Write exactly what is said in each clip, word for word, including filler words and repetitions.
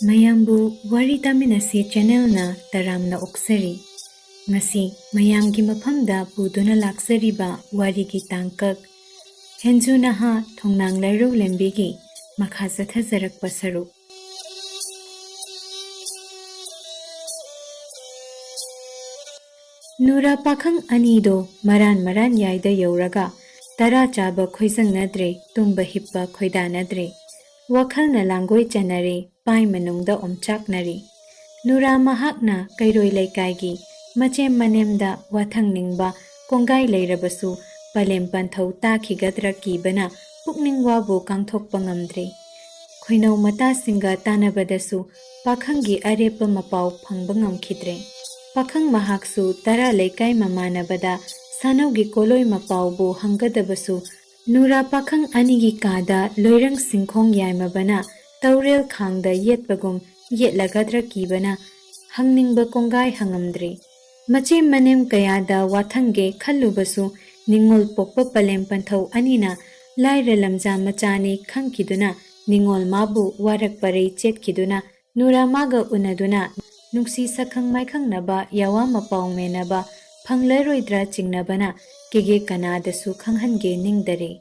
ꯃꯌꯥꯝꯕꯨ ꯋꯥꯔꯤ ꯇꯥꯃꯤꯟꯅꯁꯤ ꯆꯦꯅꯦꯜꯅ ꯇꯔꯥꯝꯅ ꯑꯣꯛꯆꯔꯤ꯫ ꯉꯁꯤ ꯃꯌꯥꯝꯒꯤ ꯃꯐꯝꯗ ꯄꯨꯗꯨꯅ ꯂꯥꯛꯆꯔꯤꯕ ꯋꯥꯔꯤꯒꯤ ꯇꯥꯡꯀꯛ, ꯍꯦꯟꯖꯨ ꯅꯍꯥ ꯊꯣꯡꯅꯥꯡ ꯂꯥꯏꯔꯧ ꯂꯦꯝꯕꯤꯒꯤ ꯃꯈꯥ ꯆꯠꯊꯖꯔꯛꯄ ꯁꯔꯨꯛ꯫ ꯅꯨꯔꯥ ꯄꯥꯈꯪ ꯑꯅꯤꯗꯣ ꯃꯔꯥꯟ ꯃꯔꯥꯟ ꯌꯥꯏꯗ ꯌꯧꯔꯒ ꯇꯔꯥ ꯆꯥꯕ ꯈꯣꯏꯖꯪꯅꯗ꯭ꯔꯦ, ꯇꯨꯝꯕ ꯍꯤꯞꯄ ꯈꯣꯏꯗꯥꯅꯗ꯭ꯔꯦ꯫ ꯋꯥꯈꯜꯅ ꯂꯥꯡꯒꯣꯏ ꯆꯅꯔꯦ, ꯄꯥꯏ ꯃꯅꯨꯡꯗ ꯑꯣꯝꯆꯥꯛꯅꯔꯦ꯫ ꯅꯨꯔꯥ ꯃꯍꯥꯛꯅ ꯀꯩꯔꯣꯏ ꯂꯩꯀꯥꯏꯒꯤ ꯃꯆꯦꯝ ꯃꯅꯦꯝꯗ ꯋꯥꯊꯪꯅꯤꯡꯕ ꯀꯣꯡꯒꯥꯏ ꯂꯩꯔꯕꯁꯨ ꯄꯂꯦꯝ ꯄꯟꯊꯧ ꯇꯥꯈꯤꯒꯗ꯭ꯔꯥ ꯀꯤꯕꯅ ꯄꯨꯛꯅꯤꯡ ꯋꯥꯕꯨ ꯀꯥꯡꯊꯣꯛꯄ ꯉꯝꯗ꯭ꯔꯦ꯫ ꯈꯣꯏꯅꯧ ꯃꯇꯥꯁꯤꯡꯒ ꯇꯥꯟꯅꯕꯗꯁꯨ ꯄꯥꯈꯪꯒꯤ ꯑꯔꯦꯞꯄ ꯃꯄꯥꯎ ꯐꯪꯕ ꯉꯝꯈꯤꯗ꯭ꯔꯦ꯫ ꯄꯥꯈꯪ ꯃꯍꯥꯛꯁꯨ ꯇꯔꯥ ꯂꯩꯀꯥꯏ ꯃꯃꯥꯟꯅꯕꯗ ꯁꯥꯅꯧꯒꯤ ꯀꯣꯂꯣꯏ ꯃꯄꯥꯎꯕꯨ ꯍꯪꯒꯗꯕꯁꯨ ꯅꯨꯔꯥ ꯄꯥꯈꯪ ꯑꯅꯤꯒꯤ ꯀꯥꯗ ꯂꯣꯏꯔꯪ ꯁꯤꯡꯈꯣꯡ ꯌꯥꯏꯃꯕꯅ ꯇꯧꯔꯦꯜ ꯈꯥꯡꯗ ꯌꯦꯠꯄꯒꯨꯝ ꯌꯦꯠꯂꯒꯗ꯭ꯔꯥ ꯀꯤꯕꯅ ꯍꯪꯅꯤꯡꯕ ꯀꯣꯡꯒꯥꯏ ꯍꯪꯉꯝꯗ꯭ꯔꯦ꯫ ꯃꯆꯦꯝ ꯃꯅꯦꯝ ꯀꯌꯥꯗ ꯋꯥꯊꯪꯒꯦ ꯈꯜꯂꯨꯕꯁꯨ ꯅꯤꯡꯉꯣꯜ ꯄꯣꯛꯄ ꯄꯂꯦꯝ ꯄꯟꯊꯧ ꯑꯅꯤꯅ ꯂꯥꯏꯔ ꯂꯝꯖꯥ ꯃꯆꯥꯅꯤ ꯈꯪꯈꯤꯗꯨꯅ ꯅꯤꯡꯉꯣꯜ ꯃꯥꯕꯨ ꯋꯥꯔꯛ ꯄꯔꯩ ꯆꯦꯠꯈꯤꯗꯨꯅ ꯅꯨꯔꯥ ꯃꯥꯒ ꯎꯅꯗꯨꯅ ꯅꯨꯡꯁꯤ ꯁꯛꯈꯪ ꯃꯥꯏꯈꯪꯅꯕ ꯌꯥꯋꯥ ꯃꯄꯥꯎ ꯃꯦꯟꯅꯕ ꯐꯪꯂꯔꯣꯏꯗ꯭ꯔꯥ ꯆꯤꯡꯅꯕꯅ ꯀꯦꯒꯦ ꯀꯅꯥꯗꯁꯨ ꯈꯪꯍꯟꯒꯦ ꯅꯤꯡꯗꯔꯦ꯫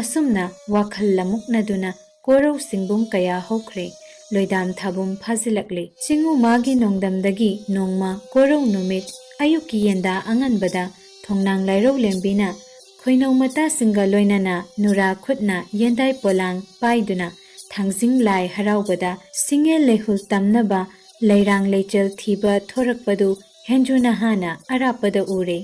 ꯑꯁꯨꯝꯅ ꯋꯥꯈꯜ ꯂꯃꯨꯛꯅꯗꯨꯅ ꯀꯣꯔꯧ ꯁꯤꯡꯕꯨꯡ ꯀꯌꯥ ꯍꯧꯈ꯭ꯔꯦ꯫ ꯂꯣꯏꯗꯥꯝ ꯊꯥꯕꯨꯝ ꯐꯥꯖꯤꯜꯂꯛꯂꯦ꯫ ꯆꯤꯡꯉꯨ ꯃꯥꯒꯤ ꯅꯣꯡꯗꯝꯗꯒꯤ ꯅꯣꯡꯃ ꯀꯣꯔꯧ ꯅꯨꯃꯤꯠ ꯑꯌꯨꯛꯀꯤ ꯌꯦꯟꯗꯥ ꯑꯉꯟꯕꯗ ꯊꯣꯡꯅꯥꯡ ꯂꯥꯏꯔꯧ ꯂꯦꯝꯕꯤꯅ ꯈꯣꯏꯅꯧ ꯃꯇꯥꯁꯤꯡꯒ ꯂꯣꯏꯅꯅ ꯅꯨꯔꯥ ꯈꯨꯠꯅ ꯌꯦꯟꯗꯥꯏ ꯄꯣꯂꯥꯡ ꯄꯥꯏꯗꯨꯅ ꯊꯥꯡꯖꯤꯡ ꯂꯥꯏ ꯍꯔꯥꯎꯕꯗ ꯁꯤꯡꯉꯦꯜ ꯂꯩꯍꯨꯜ ꯇꯝꯅꯕ ꯂꯩꯔꯥꯡ ꯂꯩꯆꯦꯜ ꯊꯤꯕ ꯊꯣꯔꯛꯄꯗꯨ ꯍꯦꯟꯖꯨ ꯅꯍꯥꯅ ꯑꯔꯥꯞꯄꯗ ꯎꯔꯦ꯫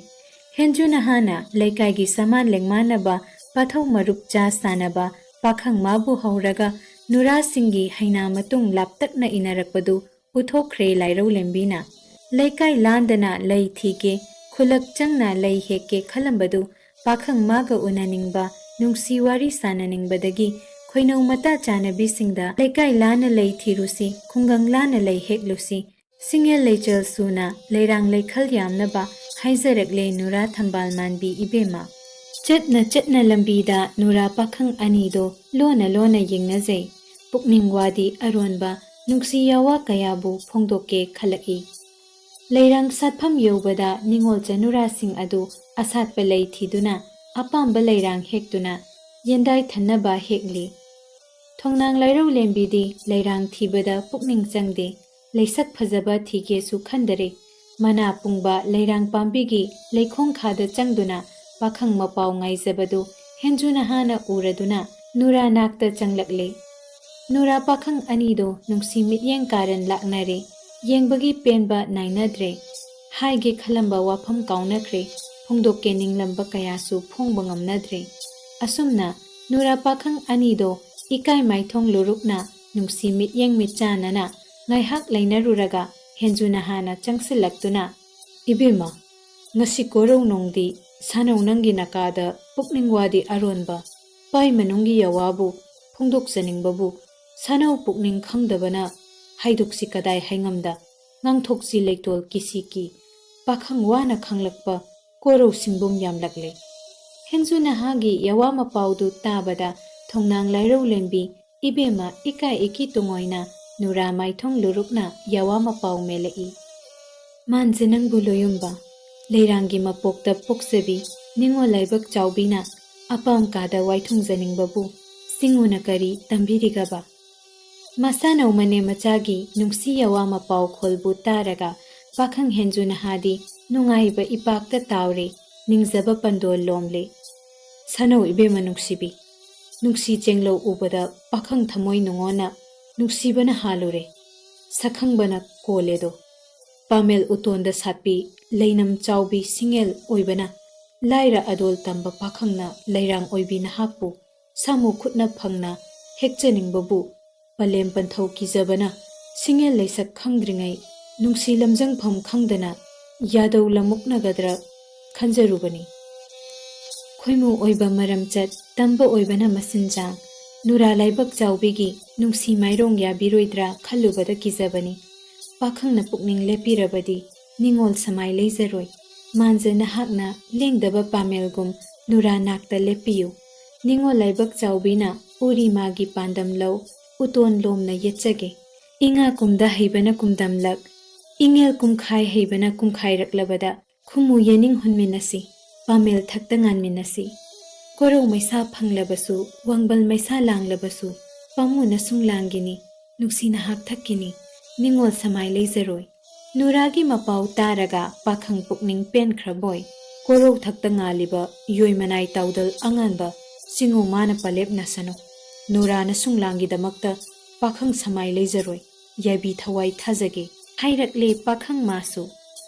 ꯍꯦꯟꯖꯨ ꯅꯍꯥꯅ ꯂꯩꯀꯥꯏꯒꯤ ꯁꯃꯥꯟ ꯂꯦꯡꯃꯥꯟꯅꯕ ꯄꯥꯊꯧ ꯃꯔꯨꯞ ꯆꯥ ꯁꯥꯟꯅꯕ ꯄꯥꯈꯪ ꯃꯥꯕꯨ ꯍꯧꯔꯒ ꯅꯨꯔꯥꯁꯤꯡꯒꯤ ꯍꯩꯅꯥ ꯃꯇꯨꯡ ꯂꯥꯞꯇꯛꯅ ꯏꯟꯅꯔꯛꯄꯗꯨ ꯎꯊꯣꯛꯈ꯭ꯔꯦ ꯂꯥꯏꯔꯧ ꯂꯦꯝꯕꯤꯅ꯫ ꯂꯩꯀꯥꯏ ꯂꯥꯟꯗꯅ ꯂꯩ ꯊꯤꯒꯦ, ꯈꯨꯂꯛ ꯆꯪꯅ ꯂꯩ ꯍꯦꯛꯀꯦ ꯈꯜꯂꯝꯕꯗꯨ ꯄꯥꯈꯪ ꯃꯥꯒ ꯎꯅꯅꯤꯡꯕ ꯅꯨꯡꯁꯤ ꯋꯥꯔꯤ ꯁꯥꯟꯅꯅꯤꯡꯕꯗꯒꯤ ꯈꯣꯏꯅꯧ ꯃꯇꯥ ꯆꯥꯅꯕꯤꯁꯤꯡꯗ ꯂꯩꯀꯥꯏ ꯂꯥꯟꯅ ꯂꯩ ꯊꯤꯔꯨꯁꯤ, ꯈꯨꯡꯒꯪ ꯂꯥꯟꯅ ꯂꯩ ꯍꯦꯛꯂꯨꯁꯤ, ꯁꯤꯡꯉꯦꯜ ꯂꯩꯆꯦꯜ ꯁꯨꯅ ꯂꯩꯔꯥꯡ ꯂꯩꯈꯜ ꯌꯥꯝꯅꯕ ꯍꯥꯏꯖꯔꯛꯂꯦ ꯅꯨꯔꯥ ꯊꯝꯕꯥꯜ ꯃꯥꯟꯕꯤ ꯏꯕꯦꯝꯃ꯫ ꯆꯠꯅ ꯆꯠꯅ ꯂꯝꯕꯤꯗ ꯅꯨꯔꯥ ꯄꯥꯈꯪ ꯑꯅꯤꯗꯣ ꯂꯣꯟꯅ ꯂꯣꯟꯅ ꯌꯦꯡꯅꯖꯩ꯫ ꯄꯨꯛꯅꯤꯡ ꯋꯥꯗꯤ ꯑꯔꯣꯟꯕ ꯅꯨꯡꯁꯤ ꯌꯥꯋꯥ ꯀꯌꯥꯕꯨ ꯐꯣꯡꯗꯣꯛꯀꯦ ꯈꯜꯂꯛꯏ꯫ ꯂꯩꯔꯥꯡ ꯁꯥꯠꯐꯝ ꯌꯧꯕꯗ ꯅꯤꯉꯣꯜ ꯆꯅꯨꯔꯥꯁꯤꯡ ꯑꯗꯨ ꯑꯁꯥꯠꯄ ꯂꯩ ꯊꯤꯗꯨꯅ ꯑꯄꯥꯝꯕ ꯂꯩꯔꯥꯡ ꯍꯦꯛꯇꯨꯅ ꯌꯦꯟꯗꯥꯏ ꯊꯟꯅꯕ ꯍꯦꯛꯂꯤ꯫ ꯊꯣꯡꯅꯥꯡ ꯂꯥꯏꯔꯧ ꯂꯦꯝꯕꯤꯗꯤ ꯂꯩꯔꯥꯡ ꯊꯤꯕꯗ ꯄꯨꯛꯅꯤꯡ ꯆꯪꯗꯦ, ꯂꯩꯁꯛ ꯐꯖꯕ ꯊꯤꯒꯦꯁꯨ ꯈꯟꯗꯔꯦ꯫ ꯃꯅꯥ ꯄꯨꯡꯕ ꯂꯩꯔꯥꯡ ꯄꯥꯝꯕꯤꯒꯤ ꯂꯩꯈꯣꯡ ꯈꯥꯗ ꯆꯪꯗꯨꯅ ꯄꯥꯈꯪ ꯃꯄꯥꯎ ꯉꯥꯏꯖꯕꯗꯨ ꯍꯦꯟꯖꯨ ꯅꯍꯥꯅ ꯎꯔꯗꯨꯅ ꯅꯨꯔꯥ ꯅꯥꯛꯇ ꯆꯪꯂꯛꯂꯦ꯫ ꯅꯨꯔꯥ ꯄꯥꯈꯪ ꯑꯅꯤꯗꯣ ꯅꯨꯡꯁꯤ ꯃꯤꯠꯌꯦꯡ ꯀꯥꯔꯟ ꯂꯥꯛꯅꯔꯦ꯫ ꯌꯦꯡꯕꯒꯤ ꯄꯦꯟꯕ ꯅꯥꯏꯅꯗ꯭ꯔꯦ꯫ ꯍꯥꯏꯒꯦ ꯈꯜꯂꯝꯕ ꯋꯥꯐꯝ ꯀꯥꯎꯅꯈ꯭ꯔꯦ꯫ ꯐꯣꯡꯗꯣꯛꯀꯦ ꯅꯤꯡꯂꯝꯕ ꯀꯌꯥꯁꯨ ꯐꯣꯡꯕ ꯉꯝꯅꯗ꯭ꯔꯦ꯫ ꯑꯁꯨꯝꯅ ꯅꯨꯔꯥ ꯄꯥꯈꯪ ꯑꯅꯤꯗꯣ ꯏꯀꯥꯏ ꯃꯥꯏꯊꯣꯡ ꯂꯨꯔꯨꯛꯅ ꯅꯨꯡꯁꯤ ꯃꯤꯠꯌꯦꯡ ꯃꯤꯠꯆꯥꯟꯅꯅ ꯉꯥꯏꯍꯥꯛ ꯂꯩꯅꯔꯨꯔꯒ ꯍꯦꯟꯖꯨ ꯅꯍꯥꯅ ꯆꯪꯁꯤꯜꯂꯛꯇꯨꯅ, "ꯏꯕꯦꯝꯃ, ꯉꯁꯤ ꯀꯣꯔꯧ ꯅꯣꯡꯗꯤ ꯁꯥꯅꯧ ꯅꯪꯒꯤ ꯅꯀꯥꯗ ꯄꯨꯛꯅꯤꯡ ꯋꯥꯗꯤ ꯑꯔꯣꯟꯕ, ꯄꯥꯏ ꯃꯅꯨꯡꯒꯤ ꯌꯥꯋꯥꯕꯨ ꯐꯣꯡꯗꯣꯛꯆꯅꯤꯡꯕꯕꯨ ꯁꯥꯅꯧ ꯄꯨꯛꯅꯤꯡ ꯈꯪꯗꯕꯅ ꯍꯥꯏꯗꯣꯛꯁꯤ ꯀꯗꯥꯏ ꯍꯥꯏꯉꯝꯗ ꯉꯥꯡꯊꯣꯛꯁꯤ ꯂꯩꯇꯣꯜ ꯀꯤꯁꯤ ꯀꯤ, ꯄꯥꯈꯪ ꯋꯥꯅ ꯈꯪꯂꯛꯄ ꯀꯣꯔꯧ ꯁꯤꯡꯕꯨꯝ ꯌꯥꯝꯂꯛꯂꯦ꯫" ꯍꯦꯟꯖꯨ ꯅꯍꯥꯒꯤ ꯌꯥꯋꯥ ꯃꯄꯥꯎꯗꯨ ꯇꯥꯕꯗ ꯊꯣꯡꯅꯥꯡ ꯂꯥꯏꯔꯧ ꯂꯦꯝꯕꯤ ꯏꯕꯦꯝꯃ ꯏꯀꯥꯏ ꯏꯀꯤ ꯇꯨꯡꯑꯣꯏꯅ ꯅꯨꯔꯥ ꯃꯥꯏꯊꯣꯡ ꯂꯨꯔꯨꯛꯅ ꯌꯥꯋꯥ ꯃꯄꯥꯎ ꯃꯦꯜꯂꯛꯏ꯫ "ꯃꯥꯟꯖ ꯅꯪꯕꯨ ꯂꯣꯌꯨꯝꯕ, ꯂꯩꯔꯥꯡꯒꯤ ꯃꯄꯣꯛꯇ ꯄꯣꯛꯆꯕꯤ ꯅꯤꯉꯣꯜ ꯂꯥꯏꯕꯛ ꯆꯥꯎꯕꯤꯅ ꯑꯄꯥꯝ ꯀꯥꯗ ꯋꯥꯏꯊꯨꯡꯖꯅꯤꯡꯕꯕꯨ ꯁꯤꯡꯉꯨꯅ ꯀꯔꯤ ꯇꯝꯕꯤꯔꯤꯒꯕ?" ꯃꯁꯥꯅꯧ ꯃꯅꯦ ꯃꯆꯥꯒꯤ ꯅꯨꯡꯁꯤ ꯌꯥꯋꯥ ꯃꯄꯥꯎ ꯈꯣꯜꯕꯨ ꯇꯥꯔꯒ ꯄꯥꯈꯪ ꯍꯦꯟꯖꯨ ꯅꯍꯥꯗꯤ ꯅꯨꯡꯉꯥꯏꯕ ꯏꯄꯥꯛꯇ ꯇꯥꯎꯔꯦ, ꯅꯤꯡꯖꯕ ꯄꯟꯗꯣꯜ ꯂꯣꯝꯂꯦ꯫ "ꯁꯥꯅꯧ ꯏꯕꯦꯝꯃ ꯅꯨꯡꯁꯤꯕꯤ, ꯅꯨꯡꯁꯤ ꯆꯦꯡꯂꯧ ꯎꯕꯗ ꯄꯥꯈꯪ ꯊꯃꯣꯏ ꯅꯨꯡꯉꯣꯟꯅ ꯅꯨꯡꯁꯤꯕꯅ ꯍꯥꯜꯂꯨꯔꯦ, ꯁꯛꯈꯪꯕꯅ ꯀꯣꯜꯂꯦꯗꯣ꯫ ꯄꯥꯃꯦꯜ ꯎꯇꯣꯟꯗ ꯁꯥꯠꯄꯤ ꯂꯩꯅꯝ ꯆꯥꯎꯕꯤ ꯁꯤꯡꯉꯦꯜ ꯑꯣꯏꯕꯅ ꯂꯥꯏꯔ ꯑꯗꯣꯜ ꯇꯝꯕ ꯄꯥꯈꯪꯅ ꯂꯩꯔꯥꯡ ꯑꯣꯏꯕꯤ ꯅꯍꯥꯛꯄꯨ ꯁꯥꯃꯨ ꯈꯨꯠꯅ ꯐꯪꯅ ꯍꯦꯛꯆꯅꯤꯡꯕꯕꯨ ꯄꯂꯦꯝ ꯄꯟꯊꯧ ꯀꯤꯖꯕꯅ ꯁꯤꯡꯉꯦꯜ ꯂꯩꯁꯛ ꯈꯪꯗ꯭ꯔꯤꯉꯩ ꯅꯨꯡꯁꯤ ꯂꯝꯖꯪꯐꯝ ꯈꯪꯗꯅ ꯌꯥꯗꯧ ꯂꯝꯃꯨꯛꯅꯒꯗ꯭ꯔꯥ ꯈꯟꯖꯔꯨꯕꯅꯤ꯫ ꯈꯣꯏꯃꯨ ꯑꯣꯏꯕ ꯃꯔꯝꯆꯠ ꯇꯝꯕ ꯑꯣꯏꯕꯅ ꯃꯁꯤꯟꯖꯥꯡ ꯅꯨꯔꯥ ꯂꯥꯏꯕꯛ ꯆꯥꯎꯕꯤꯒꯤ ꯅꯨꯡꯁꯤ ꯃꯥꯏꯔꯣꯡ ꯌꯥꯕꯤꯔꯣꯏꯗ꯭ꯔꯥ ꯈꯜꯂꯨꯕꯗ ꯀꯤꯖꯕꯅꯤ꯫ ꯄꯥꯈꯪꯅ ꯄꯨꯛꯅꯤꯡ ꯂꯦꯞꯄꯤꯔꯕꯗꯤ ꯅꯤꯉꯣꯜ ꯁꯃꯥꯏ ꯂꯩꯖꯔꯣꯏ꯫ ꯃꯥꯟꯖ ꯅꯍꯥꯛꯅ ꯂꯦꯡꯗꯕ ꯄꯥꯃꯦꯜꯒꯨꯝ ꯅꯨꯔꯥ ꯅꯥꯛꯇ ꯂꯦꯞꯄꯤꯌꯨ꯫ ꯅꯤꯉꯣꯜ ꯂꯥꯏꯕꯛ ꯆꯥꯎꯕꯤꯅ ꯎꯔꯤ ꯃꯥꯒꯤ ꯄꯥꯟꯗꯝ ꯂꯧ ꯎꯇꯣꯟ ꯂꯣꯝꯅ ꯌꯦꯠꯆꯒꯦ꯫ ꯏꯉꯥ ꯀꯨꯝꯗ ꯍꯩꯕꯅ ꯀꯨꯝꯗꯝꯂꯛ, ꯏꯉꯦꯜ ꯀꯨꯝꯈꯥꯏ ꯍꯩꯕꯅ ꯀꯨꯝꯈꯥꯏꯔꯛꯂꯕꯗ, ꯈꯨꯃꯨ ꯌꯦꯅꯤꯡ ꯍꯨꯟꯃꯤꯟꯅꯁꯤ, ꯄꯥꯃꯦꯜ ꯊꯛꯇ ꯉꯥꯟꯃꯤꯟꯅꯁꯤ꯫ ꯀꯣꯔꯧ ꯃꯩꯁꯥ ꯐꯪꯂꯕꯁꯨ, ꯋꯥꯡꯕꯜ ꯃꯩꯁꯥ ꯂꯥꯡꯂꯕꯁꯨ, ꯄꯥꯝꯃꯨꯅ ꯁꯨꯡ ꯂꯥꯡꯒꯤꯅꯤ, ꯅꯨꯡꯁꯤꯅ ꯍꯥꯛꯊꯛꯀꯤꯅꯤ, ꯅꯤꯡꯉꯣꯜ ꯁꯃꯥꯏ ꯂꯩꯖꯔꯣꯏ꯫ ꯅꯨꯔꯥꯒꯤ ꯃꯄꯥꯎ ꯇꯥꯔꯒ ꯄꯥꯈꯪ ꯄꯨꯛꯅꯤꯡ ꯄꯦꯟꯈ꯭ꯔꯕꯣꯏ꯫ ꯀꯣꯔꯧ ꯊꯛꯇ ꯉꯥꯜꯂꯤꯕ ꯌꯣꯏ ꯃꯅꯥꯏ ꯇꯥꯎꯗꯜ ꯑꯉꯥꯟꯕ ꯆꯤꯡꯉꯨ ꯃꯥꯅ ꯄꯂꯦꯞꯅꯁꯅꯨ꯫ ꯅꯨꯔꯥꯅ ꯁꯨꯡ ꯂꯥꯡꯒꯤꯗꯃꯛꯇ ꯄꯥꯈꯪ ꯁꯃꯥꯏ ꯂꯩꯖꯔꯣꯏ꯫ ꯌꯥꯏꯕꯤ ꯊꯋꯥꯏ ꯊꯥꯖꯒꯦ꯫ ꯍꯥꯏꯔꯛꯂꯦ ꯄꯥꯈꯪ ꯃꯥꯁꯨ꯫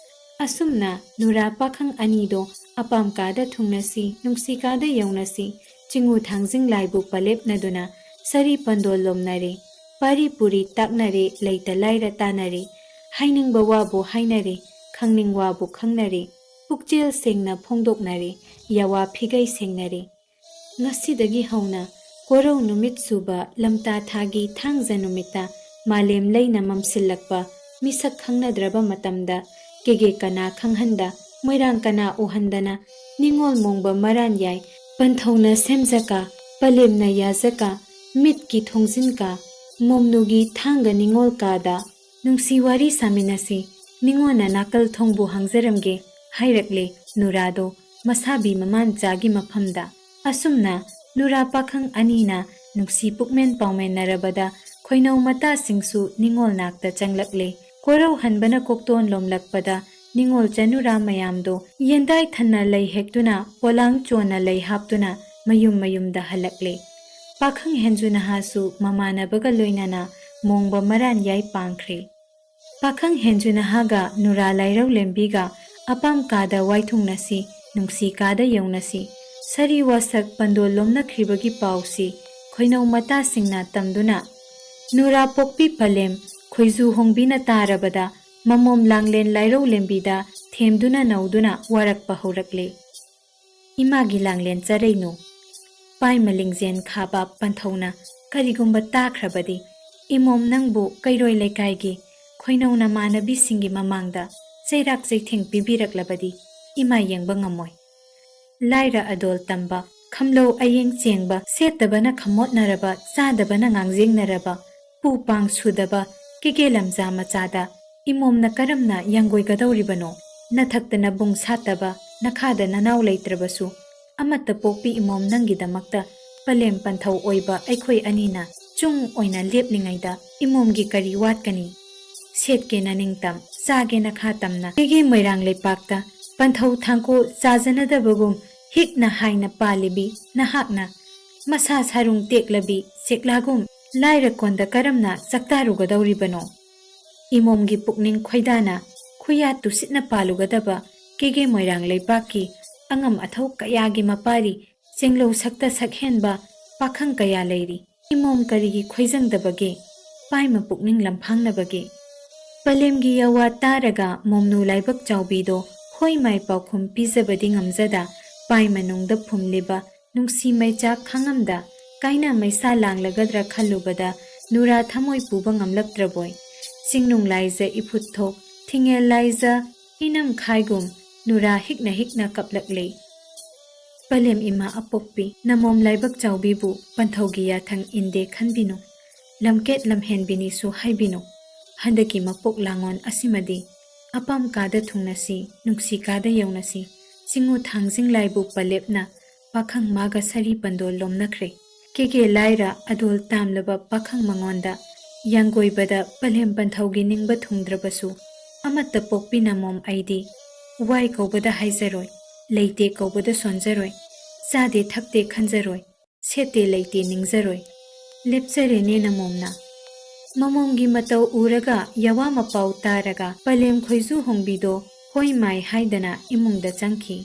ꯑꯁꯨꯝꯅ ꯅꯨꯔꯥ ꯄꯥꯈꯪ ꯑꯅꯤꯗꯣ ꯑꯄꯥꯝ ꯀꯥꯗ ꯊꯨꯡꯅꯁꯤ, ꯅꯨꯡꯁꯤ ꯀꯥꯗ ꯌꯧꯅꯁꯤ, ꯆꯤꯡꯉꯨ ꯊꯥꯡꯖꯤꯡ ꯂꯥꯏꯕꯨ ꯄꯂꯦꯞꯅꯗꯨꯅ ꯁꯔꯤ ꯄꯟꯗꯣꯜ ꯂꯣꯝꯅꯔꯦ, ꯄꯥꯔꯤ ꯄꯨꯔꯤ ꯇꯥꯛꯅꯔꯦ, ꯂꯩꯇ ꯂꯥꯏꯔ ꯇꯥꯅꯔꯦ, ꯍꯥꯏꯅꯤꯡꯕ ꯋꯥꯕꯨ ꯍꯥꯏꯅꯔꯦ, ꯈꯪꯅꯤꯡ ꯋꯥꯕꯨ ꯈꯪꯅꯔꯦ, ꯄꯨꯛꯆꯦꯜ ꯁꯦꯡꯅ ꯐꯣꯡꯗꯣꯛꯅꯔꯦ, ꯌꯥꯋꯥ ꯐꯤꯒꯩ ꯁꯦꯡꯅꯔꯦ꯫ ꯉꯁꯤꯗꯒꯤ ꯍꯧꯅ ꯀꯣꯔꯧ ꯅꯨꯃꯤꯠ ꯁꯨꯕ ꯂꯝꯇꯥ ꯊꯥꯒꯤ ꯊꯥꯡꯖ ꯅꯨꯃꯤꯠꯇ ꯃꯥꯂꯦꯝ ꯂꯩꯅ ꯃꯝꯁꯤꯜꯂꯛꯄ ꯃꯤꯁꯛ ꯈꯪꯅꯗ꯭ꯔꯕ ꯃꯇꯝꯗ ꯀꯦꯒꯦ ꯀꯅꯥ ꯈꯪꯍꯟꯗ, ꯃꯣꯏꯔꯥꯡ ꯀꯅꯥ ꯎꯍꯟꯗꯅ ꯅꯤꯡꯉꯣꯜ ꯃꯣꯡꯕ ꯃꯔꯥꯟ ꯌꯥꯏ ꯄꯟꯊꯧꯅ ꯁꯦꯝꯖꯀ, ꯄꯂꯦꯝꯅ ꯌꯥꯖꯀ, ꯃꯤꯠꯀꯤ ꯊꯣꯡꯖꯤꯟꯀ, ꯃꯣꯝꯅꯨꯒꯤ ꯊꯥꯡꯒ ꯅꯤꯡꯉꯣꯜ ꯀꯥꯗ ꯅꯨꯡꯁꯤ ꯋꯥꯔꯤ ꯁꯥꯃꯤꯟꯅꯁꯤ, ꯅꯤꯡꯉꯣꯜꯅ ꯅꯥꯀꯜ ꯊꯣꯡꯕꯨ ꯍꯥꯡꯖꯔꯝꯒꯦ ꯍꯥꯏꯔꯛꯂꯦ ꯅꯨꯔꯥꯗꯣ ꯃꯁꯥꯕꯤ ꯃꯃꯥꯟꯆꯥꯒꯤ ꯃꯐꯝꯗ꯫ ꯑꯁꯨꯝꯅ ꯅꯨꯔꯥ ꯄꯥꯈꯪ ꯑꯅꯤꯅ ꯅꯨꯡꯁꯤ ꯄꯨꯛꯃꯦꯟ ꯄꯥꯎꯃꯦꯟꯅꯔꯕꯗ ꯈꯣꯏꯅꯧ ꯃꯇꯥꯁꯤꯡꯁꯨ ꯅꯤꯡꯉꯣꯜ ꯅꯥꯛꯇ ꯆꯪꯂꯛꯂꯦ꯫ ꯀꯣꯔꯧ ꯍꯟꯕꯅ ꯀꯣꯛꯇꯣꯟ ꯂꯣꯝꯂꯛꯄꯗ ꯅꯤꯡꯉꯣꯜ ꯆꯅꯨꯔꯥ ꯃꯌꯥꯝꯗꯣ ꯌꯦꯟꯗꯥꯏ ꯊꯟꯅ ꯂꯩ ꯍꯦꯛꯇꯨꯅ ꯄꯣꯂꯥꯡ ꯆꯣꯟꯅ ꯂꯩ ꯍꯥꯞꯇꯨꯅ ꯃꯌꯨꯝ ꯃꯌꯨꯝꯗ ꯍꯜꯂꯛꯂꯦ꯫ ꯄꯥꯈꯪ ꯍꯦꯟꯖꯨ ꯅꯍꯥꯁꯨ ꯃꯃꯥꯟꯅꯕꯒ ꯂꯣꯏꯅꯅ ꯃꯣꯡꯕ ꯃꯔꯥꯟ ꯌꯥꯏ ꯄꯥꯡꯈ꯭ꯔꯦ꯫ ꯄꯥꯈꯪ ꯍꯦꯟꯖꯨ ꯅꯍꯥꯒ ꯅꯨꯔꯥ ꯂꯥꯏꯔꯧ ꯂꯦꯝꯕꯤꯒ ꯑꯄꯥꯝ ꯀꯥꯗ ꯋꯥꯏꯊꯨꯡꯅꯁꯤ, ꯅꯨꯡꯁꯤ ꯀꯥꯗ ꯌꯧꯅꯁꯤ꯫ ꯁꯥꯔꯤ ꯋꯥꯁꯛ ꯄꯟꯗꯣꯜ ꯂꯣꯝꯅꯈ꯭ꯔꯤꯕꯒꯤ ꯄꯥꯎꯁꯤ ꯈꯣꯏꯅꯧ ꯃꯇꯥꯁꯤꯡꯅ ꯇꯝꯗꯨꯅ ꯅꯨꯔꯥ ꯄꯣꯛꯄꯤ ꯄꯂꯦꯝ ꯈꯣꯏꯖꯨ ꯍꯣꯡꯕꯤꯅ ꯇꯥꯔꯕꯗ ꯃꯃꯣꯝ ꯂꯥꯡꯂꯦꯟ ꯂꯥꯏꯔꯧ ꯂꯦꯝꯕꯤꯗ ꯊꯦꯝꯗꯨꯅ ꯅꯧꯗꯨꯅ ꯋꯥꯔꯛꯄ ꯍꯧꯔꯛꯂꯦ꯫ ꯏꯃꯥꯒꯤ ꯂꯥꯡꯂꯦꯟ ꯆꯔꯩꯅꯨ꯫ ꯄꯥꯏꯃ ꯂꯤꯡꯖꯦꯟ ꯈꯥꯕ ꯄꯟꯊꯧꯅ ꯀꯔꯤꯒꯨꯝꯕ ꯇꯥꯈ꯭ꯔꯕꯗꯤ, ꯏꯃꯣꯝ ꯅꯪꯕꯨ ꯀꯩꯔꯣꯏ ꯂꯩꯀꯥꯏꯒꯤ ꯈꯣꯏꯅꯧ ꯅꯃꯥꯟꯅꯕꯤꯁꯤꯡꯒꯤ ꯃꯃꯥꯡꯗ ꯆꯩꯔꯥꯛ ꯆꯩꯊꯦꯡ ꯄꯤꯕꯤꯔꯛꯂꯕꯗꯤ ꯏꯃꯥ ꯌꯦꯡꯕ ꯉꯝꯃꯣꯏ꯫ ꯂꯥꯏꯔ ꯑꯗꯣꯜ ꯇꯝꯕ, ꯈꯝꯂꯧ ꯑꯌꯦꯡ ꯆꯦꯡꯕ, ꯁꯦꯠꯇꯕꯅ ꯈꯝꯃꯣꯠꯅꯔꯕ, ꯆꯥꯗꯕꯅ ꯉꯥꯡꯖꯦꯡꯅꯔꯕ, ꯄꯨ ꯄꯥꯡ ꯁꯨꯗꯕ, ꯀꯦꯒꯦ ꯂꯝꯖꯥ ꯃꯆꯥꯗ ꯏꯃꯣꯝꯅ ꯀꯔꯝꯅ ꯌꯥꯡꯒꯣꯏꯒꯗꯧꯔꯤꯕꯅꯣ? ꯅꯊꯛꯇ ꯅꯕꯨꯡ ꯁꯥꯠꯇꯕ, ꯅꯈꯥꯗ ꯅꯅꯥꯎ ꯂꯩꯇ꯭ꯔꯕꯁꯨ, ꯑꯃꯠꯇ ꯄꯣꯛꯄꯤ ꯏꯃꯣꯝ ꯅꯪꯒꯤꯗꯃꯛꯇ ꯄꯂꯦꯝ ꯄꯟꯊꯧ ꯑꯣꯏꯕ ꯑꯩꯈꯣꯏ ꯑꯅꯤꯅ ꯆꯨꯡ ꯑꯣꯏꯅ ꯂꯦꯞꯂꯤꯉꯩꯗ ꯏꯃꯣꯝꯒꯤ ꯀꯔꯤ ꯋꯥꯠꯀꯅꯤ? ꯁꯦꯠꯀꯦ ꯅꯅꯤꯡꯇꯝ, ꯆꯥꯒꯦ ꯅꯈꯥ ꯇꯝꯅ, ꯀꯦꯒꯦ ꯃꯣꯏꯔꯥꯡ ꯂꯩꯄꯥꯛꯇ ꯄꯟꯊꯧ ꯊꯥꯡꯀꯣ ꯆꯥꯖꯅꯗꯕꯒꯨꯝ ꯍꯤꯛꯅ ꯍꯥꯏꯅ ꯄꯥꯜꯂꯤꯕꯤ ꯅꯍꯥꯛꯅ, ꯃꯁꯥ ꯁꯥꯔꯨꯡ ꯇꯦꯛꯂꯕꯤ ꯆꯦꯛꯂꯥꯒꯨꯝ ꯂꯥꯏꯔ ꯀꯣꯟꯗ ꯀꯔꯝꯅ ꯆꯥꯛꯇꯥꯔꯨꯒꯗꯧꯔꯤꯕꯅꯣ? ꯏꯃꯣꯝꯒꯤ ꯄꯨꯛꯅꯤꯡ ꯈꯣꯏꯗꯥꯅ ꯈꯨꯌꯥ ꯇꯨꯁꯤꯠꯅ ꯄꯥꯜꯂꯨꯒꯗꯕ ꯀꯦꯒꯦ ꯃꯣꯏꯔꯥꯡ ꯂꯩꯄꯥꯛꯀꯤ ꯑꯉꯝ ꯑꯊꯧ ꯀꯌꯥꯒꯤ ꯃꯄꯥꯔꯤ ꯆꯦꯡꯂꯧ ꯁꯛꯇ ꯁꯛꯍꯦꯟꯕ ꯄꯥꯈꯪ ꯀꯌꯥ ꯂꯩꯔꯤ꯫ ꯏꯃꯣꯝ ꯀꯔꯤꯒꯤ ꯈꯣꯏꯖꯪꯗꯕꯒꯦ? ꯄꯥꯏꯃ ꯄꯨꯛꯅꯤꯡ ꯂꯝꯐꯥꯡꯅꯕꯒꯦ? ꯄꯂꯦꯝꯒꯤ ꯌꯥꯋꯥ ꯇꯥꯔꯒ ꯃꯣꯝꯅꯨ ꯂꯥꯏꯕꯛ ꯆꯥꯎꯕꯤꯗꯣ ꯍꯣꯏ ꯃꯥꯏ ꯄꯥꯎꯈꯨꯝ ꯄꯤꯖꯕꯗꯤ ꯉꯝꯖꯗ, ꯄꯥꯏ ꯃꯅꯨꯡꯗ ꯐꯨꯝꯂꯤꯕ ꯅꯨꯡꯁꯤ ꯃꯩꯆꯥꯛ ꯈꯥꯡꯉꯝꯗ ꯀꯥꯏꯅ ꯃꯩꯁꯥ ꯂꯥꯡꯂꯒꯗ꯭ꯔꯥ ꯈꯜꯂꯨꯕꯗ ꯅꯨꯔꯥ ꯊꯃꯣꯏ ꯄꯨꯕ ꯉꯝꯂꯛꯇ꯭ꯔꯕꯣꯏ꯫ ꯆꯤꯡꯅꯨꯡ ꯂꯥꯏꯖ ꯏꯐꯨꯠ ꯊꯣꯛ, ꯊꯤꯡꯉꯦꯜ ꯂꯥꯏꯖ ꯏꯅꯝ ꯈꯥꯏꯒꯨꯝ ꯅꯨꯔꯥ ꯍꯤꯛꯅ ꯍꯤꯛꯅ ꯀꯞꯂꯛꯂꯦ꯫ ꯄꯂꯦꯝ ꯏꯃꯥ ꯑꯄꯣꯛꯄꯤ, ꯅꯃꯣꯝ ꯂꯥꯏꯕꯛ ꯆꯥꯎꯕꯤꯕꯨ ꯄꯟꯊꯧꯒꯤ ꯌꯥꯊꯪ ꯏꯟꯗꯦ ꯈꯟꯕꯤꯅꯨ꯫ ꯂꯝꯀꯦꯠ ꯂꯝꯍꯦꯟꯕꯤꯅꯤꯁꯨ ꯍꯥꯏꯕꯤꯅꯨ꯫ ꯍꯟꯗꯛꯀꯤ ꯃꯄꯣꯛ ꯂꯥꯡꯉꯣꯟ ꯑꯁꯤꯃꯗꯤ ꯑꯄꯥꯝ ꯀꯥꯗ ꯊꯨꯡꯅꯁꯤ, ꯅꯨꯡꯁꯤ ꯀꯥꯗ ꯌꯧꯅꯁꯤ꯫ ꯆꯤꯡꯉꯨ ꯊꯥꯡꯖꯤꯡ ꯂꯥꯏꯕꯨ ꯄꯂꯦꯞꯅ ꯄꯥꯈꯪ ꯃꯥꯒ ꯁꯥꯔꯤ ꯄꯟꯗꯣꯜ ꯂꯣꯝꯅꯈ꯭ꯔꯦ꯫ ꯀꯦꯒꯦ ꯂꯥꯏꯔ ꯑꯗꯣꯜ ꯇꯥꯝꯂꯕ ꯄꯥꯈꯪ ꯃꯉꯣꯟꯗ ꯌꯥꯡꯒꯣꯏꯕꯗ ꯄꯂꯦꯝ ꯄꯟꯊꯧꯒꯤ ꯅꯤꯡꯕ ꯊꯨꯡꯗ꯭ꯔꯕꯁꯨ, ꯑꯃꯠꯇ ꯄꯣꯛꯄꯤ ꯅꯃꯣꯝ ꯑꯩꯗꯤ ꯋꯥꯏ ꯀꯧꯕꯗ ꯍꯥꯏꯖꯔꯣꯏ, ꯂꯩꯇꯦ ꯀꯧꯕꯗ ꯁꯣꯟꯖꯔꯣꯏ, ꯆꯥꯗꯦ ꯊꯛꯇꯦ ꯈꯟꯖꯔꯣꯏ, ꯁꯦꯠꯇꯦ ꯂꯩꯇꯦ ꯅꯤꯡꯖꯔꯣꯏ꯫ ꯂꯦꯞꯆꯔꯦꯅꯦ ꯅꯃꯣꯝꯅ꯫ ꯃꯃꯣꯝꯒꯤ ꯃꯇꯧ ꯎꯔꯒ ꯌꯥꯋꯥ ꯃꯄꯥꯎ ꯇꯥꯔꯒ ꯄꯂꯦꯝ ꯈꯣꯏꯖꯨ ꯍꯣꯡꯕꯤꯗꯣ ꯍꯣꯏ ꯃꯥꯏ ꯍꯥꯏꯗꯅ ꯏꯃꯨꯡꯗ ꯆꯪꯈꯤ꯫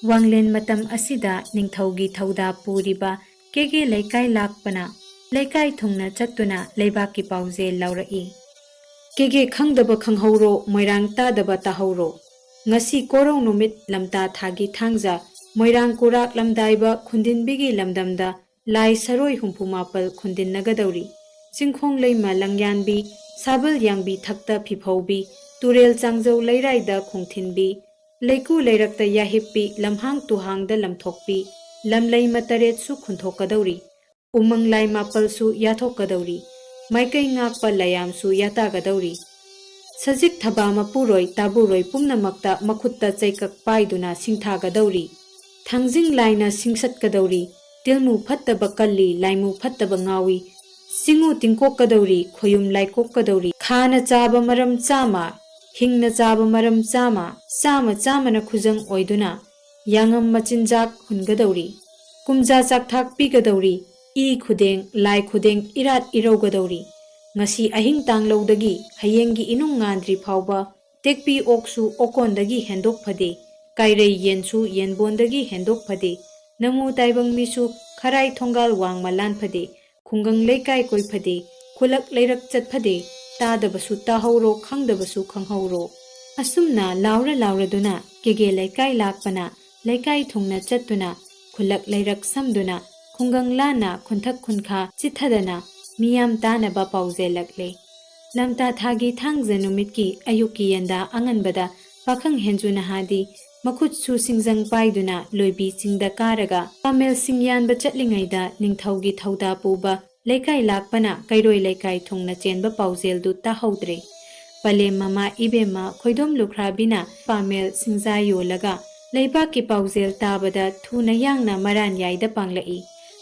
ꯋꯥꯡꯂꯦꯟ ꯃꯇꯝ ꯑꯁꯤꯗ ꯅꯤꯡꯊꯧꯒꯤ ꯊꯧꯗꯥ ꯄꯨꯔꯤꯕ ꯀꯦꯒꯦ ꯂꯩꯀꯥꯏ ꯂꯥꯛꯄꯅ ꯂꯩꯀꯥꯏ ꯊꯨꯡꯅ ꯆꯠꯇꯨꯅ ꯂꯩꯕꯥꯛꯀꯤ ꯄꯥꯎꯖꯦꯜ ꯂꯧꯔꯛꯏ꯫ ꯀꯦꯒꯦ ꯈꯪꯗꯕ ꯈꯪꯍꯧꯔꯣ, ꯃꯣꯏꯔꯥꯡ ꯇꯥꯗꯕ ꯇꯥꯍꯧꯔꯣ꯫ ꯉꯁꯤ ꯀꯣꯔꯧ ꯅꯨꯃꯤꯠ ꯂꯝꯇꯥ ꯊꯥꯒꯤ ꯊꯥꯡꯖ ꯃꯣꯏꯔꯥꯡ ꯀꯨꯔꯥꯛ ꯂꯝꯗꯥꯏꯕ ꯈꯨꯟꯗꯤꯟꯕꯤꯒꯤ ꯂꯝꯗꯝꯗ ꯂꯥꯏ ꯁꯔꯣꯏ ꯍꯨꯝꯐꯨ ꯃꯥꯄꯜ ꯈꯨꯟꯗꯤꯟꯅꯒꯗꯧꯔꯤ꯫ ꯆꯤꯡꯈꯣꯡ ꯂꯩꯃ ꯂꯪꯌꯥꯟꯕꯤ, ꯁꯥꯕꯜ ꯌꯥꯡꯕꯤ ꯊꯛꯇ ꯐꯤꯐꯧꯕꯤ, ꯇꯨꯔꯦꯜ ꯆꯥꯡꯖꯧ ꯂꯩꯔꯥꯏꯗ ꯈꯣꯡꯊꯤꯟꯕꯤ, ꯂꯩꯀꯨ ꯂꯩꯔꯛꯇ ꯌꯥꯍꯤꯞꯄꯤ, ꯂꯝꯍꯥꯡ ꯇꯨꯍꯥꯡꯗ ꯂꯝꯊꯣꯛꯄꯤ, ꯂꯝꯂꯩꯃ ꯇꯔꯦꯠꯁꯨ ꯈꯨꯟꯊꯣꯛꯀꯗꯧꯔꯤ꯫ ꯎꯃꯪ ꯂꯥꯏ ꯃꯥꯄꯜꯁꯨ ꯌꯥꯊꯣꯛꯀꯗꯧꯔꯤ꯫ ꯃꯥꯏꯀꯩ ꯉꯥꯛꯄ ꯂꯌꯥꯝꯁꯨ ꯌꯥꯇꯥꯒꯗꯧꯔꯤ꯫ ꯁꯖꯤꯛ ꯊꯕꯥ ꯃꯄꯨꯔꯣꯏ ꯇꯥꯕꯨꯔꯣꯏ ꯄꯨꯝꯅꯃꯛꯇ ꯃꯈꯨꯠꯇ ꯆꯩꯀꯛ ꯄꯥꯏꯗꯨꯅ ꯁꯤꯡꯊꯥꯒꯗꯧꯔꯤ꯫ ꯊꯥꯡꯖꯤꯡ ꯂꯥꯏꯅ ꯁꯤꯡꯁꯠꯀꯗꯧꯔꯤ꯫ ꯇꯤꯜꯃꯨ ꯐꯠꯇꯕ ꯀꯜꯂꯤ, ꯂꯥꯏꯃꯨ ꯐꯠꯇꯕ ꯉꯥꯎꯏ꯫ ꯆꯤꯡꯉꯨ ꯇꯤꯡꯀꯣꯛꯀꯗꯧꯔꯤ, ꯈꯣꯌꯨꯝ ꯂꯥꯏꯀꯣꯛꯀꯗꯧꯔꯤ꯫ ꯈꯥꯅ ꯆꯥꯕ ꯃꯔꯝ ꯆꯥꯝꯃ, ꯍꯤꯡꯅ ꯆꯥꯕ ꯃꯔꯝ ꯆꯥꯝꯃ, ꯆꯥꯝꯃ ꯆꯥꯝꯃꯅ ꯈꯨꯖꯪ ꯑꯣꯏꯗꯨꯅ ꯌꯥꯉꯝ ꯃꯆꯤꯟꯖꯥꯛ ꯍꯨꯟꯒꯗꯧꯔꯤ꯫ ꯀꯨꯝꯖꯥ ꯆꯥꯛꯊꯥꯛ ꯄꯤꯒꯗꯧꯔꯤ꯫ ꯏ ꯈꯨꯗꯦꯡ, ꯂꯥꯏ ꯈꯨꯗꯦꯡ ꯏꯔꯥꯠ ꯏꯔꯧꯒꯗꯧꯔꯤ꯫ ꯉꯁꯤ ꯑꯍꯤꯡ ꯇꯥꯡꯂꯧꯗꯒꯤ ꯍꯌꯦꯡꯒꯤ ꯏꯅꯨꯡ ꯉꯥꯟꯗ꯭ꯔꯤ ꯐꯥꯎꯕ ꯇꯦꯛꯄꯤ ꯑꯣꯛꯁꯨ ꯑꯣꯀꯣꯟꯗꯒꯤ ꯍꯦꯟꯗꯣꯛ ꯐꯗꯦ, ꯀꯥꯏꯔꯩ ꯌꯦꯟꯁꯨ ꯌꯦꯟꯕꯣꯟꯗꯒꯤ ꯍꯦꯟꯗꯣꯛ ꯐꯗꯦ, ꯅꯃꯨ ꯇꯥꯏꯕꯪ ꯃꯤꯁꯨ ꯈꯔꯥꯏ ꯊꯣꯡꯒꯥꯜ ꯋꯥꯡꯃ ꯂꯥꯟ ꯐꯗꯦ, ꯈꯨꯡꯒꯪ ꯂꯩꯀꯥꯏ ꯀꯣꯏ ꯐꯗꯦ, ꯈꯨꯂꯛ ꯂꯩꯔꯛ ꯆꯠ ꯐꯗꯦ, ꯇꯥꯗꯕꯁꯨ ꯇꯥꯍꯧꯔꯣ, ꯈꯪꯗꯕꯁꯨ ꯈꯪꯍꯧꯔꯣ꯫ ꯑꯁꯨꯝꯅ ꯂꯥꯎꯔ ꯂꯥꯎꯔꯗꯨꯅ ꯀꯦꯒꯦ ꯂꯩꯀꯥꯏ ꯂꯥꯛꯄꯅ ꯂꯩꯀꯥꯏ ꯊꯨꯡꯅ ꯆꯠꯇꯨꯅ ꯈꯨꯂꯛ ꯂꯩꯔꯛ ꯁꯝꯗꯨꯅ ꯈꯨꯡꯒꯪ ꯂꯥꯟꯅ ꯈꯨꯟꯊꯛ ꯈꯨꯟꯈꯥ ꯆꯤꯠꯊꯗꯅ ꯃꯤꯌꯥꯝ ꯇꯥꯅꯕ ꯄꯥꯎꯖꯦꯜꯂꯛꯂꯦ꯫ ꯂꯝꯇꯥ ꯊꯥꯒꯤ ꯊꯥꯡꯖ ꯅꯨꯃꯤꯠꯀꯤ ꯑꯌꯨꯛꯀꯤ ꯌꯦꯟꯗꯥ ꯑꯉꯟꯕꯗ ꯄꯥꯈꯪ ꯍꯦꯟꯖꯨ ꯅꯍꯥꯗꯤ ꯃꯈꯨꯠꯁꯨ ꯁꯤꯡꯖꯪ ꯄꯥꯏꯗꯨꯅ ꯂꯣꯏꯕꯤ ꯆꯤꯡꯗ ꯀꯥꯔꯒ ꯄꯥꯃꯦꯜꯁꯤꯡ ꯌꯥꯟꯕ ꯆꯠꯂꯤꯉꯩꯗ ꯅꯤꯡꯊꯧꯒꯤ ꯊꯧꯗꯥ ꯄꯨꯕ ꯂꯩꯀꯥꯏ ꯂꯥꯛꯄꯅ ꯀꯩꯔꯣꯏ ꯂꯩꯀꯥꯏ ꯊꯨꯡꯅ ꯆꯦꯟꯕ ꯄꯥꯎꯖꯦꯜꯗꯨ ꯇꯥꯍꯧꯗ꯭ꯔꯦ꯫ ꯄꯂꯦꯝ ꯃꯃꯥ ꯏꯕꯦꯝꯃ ꯈꯣꯏꯗꯣꯝ ꯂꯨꯈ꯭ꯔꯥꯕꯤꯅ ꯄꯥꯃꯦꯜ ꯁꯤꯡꯖꯥ ꯌꯣꯜꯂꯒ ꯂꯩꯕꯥꯛꯀꯤ ꯄꯥꯎꯖꯦꯜ ꯇꯥꯕꯗ ꯊꯨꯅ ꯌꯥꯡꯅ ꯃꯔꯥꯟ ꯌꯥꯏꯗ ꯄꯥꯡꯂꯛꯏ꯫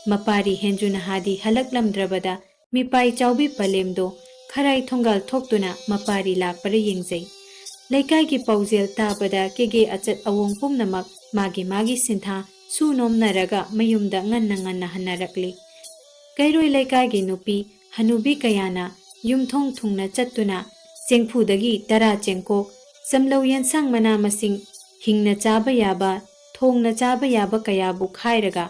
ꯃꯄꯥꯔꯤ ꯍꯦꯟꯖꯨ ꯅꯍꯥꯗꯤ ꯍꯜꯂꯛꯂꯝꯗ꯭ꯔꯕꯗ ꯃꯤꯄꯥꯏ ꯆꯥꯎꯕꯤ ꯄꯂꯦꯝꯗꯣ ꯈꯔꯥꯏ ꯊꯣꯡꯒꯥꯜ ꯊꯣꯛꯇꯨꯅ ꯃꯄꯥꯔꯤ ꯂꯥꯛꯄꯔ ꯌꯦꯡꯖꯩ꯫ ꯂꯩꯀꯥꯏꯒꯤ ꯄꯥꯎꯖꯦꯜ ꯇꯥꯕꯗ ꯀꯦꯒꯦ ꯑꯆꯠ ꯑꯋꯣꯡ ꯄꯨꯝꯅꯃꯛ ꯃꯥꯒꯤ ꯃꯥꯒꯤ ꯁꯤꯟꯊꯥ ꯁꯨ ꯅꯣꯝꯅꯔꯒ ꯃꯌꯨꯝꯗ ꯉꯟꯅ ꯉꯟꯅ ꯍꯟꯅꯔꯛꯂꯤ꯫ ꯀꯩꯔꯣꯏ ꯂꯩꯀꯥꯏꯒꯤ ꯅꯨꯄꯤ ꯍꯅꯨꯕꯤ ꯀꯌꯥꯅ ꯌꯨꯝꯊꯣꯡ ꯊꯨꯡꯅ ꯆꯠꯇꯨꯅ ꯆꯦꯡꯐꯨꯗꯒꯤ ꯇꯔꯥ ꯆꯦꯡꯀꯣꯛ, ꯆꯝꯂꯧ ꯌꯦꯟꯁꯥꯡ ꯃꯅꯥ ꯃꯁꯤꯡ, ꯍꯤꯡꯅ ꯆꯥꯕ ꯌꯥꯕ, ꯊꯣꯡꯅ ꯆꯥꯕ ꯌꯥꯕ ꯀꯌꯥꯕꯨ ꯈꯥꯏꯔꯒ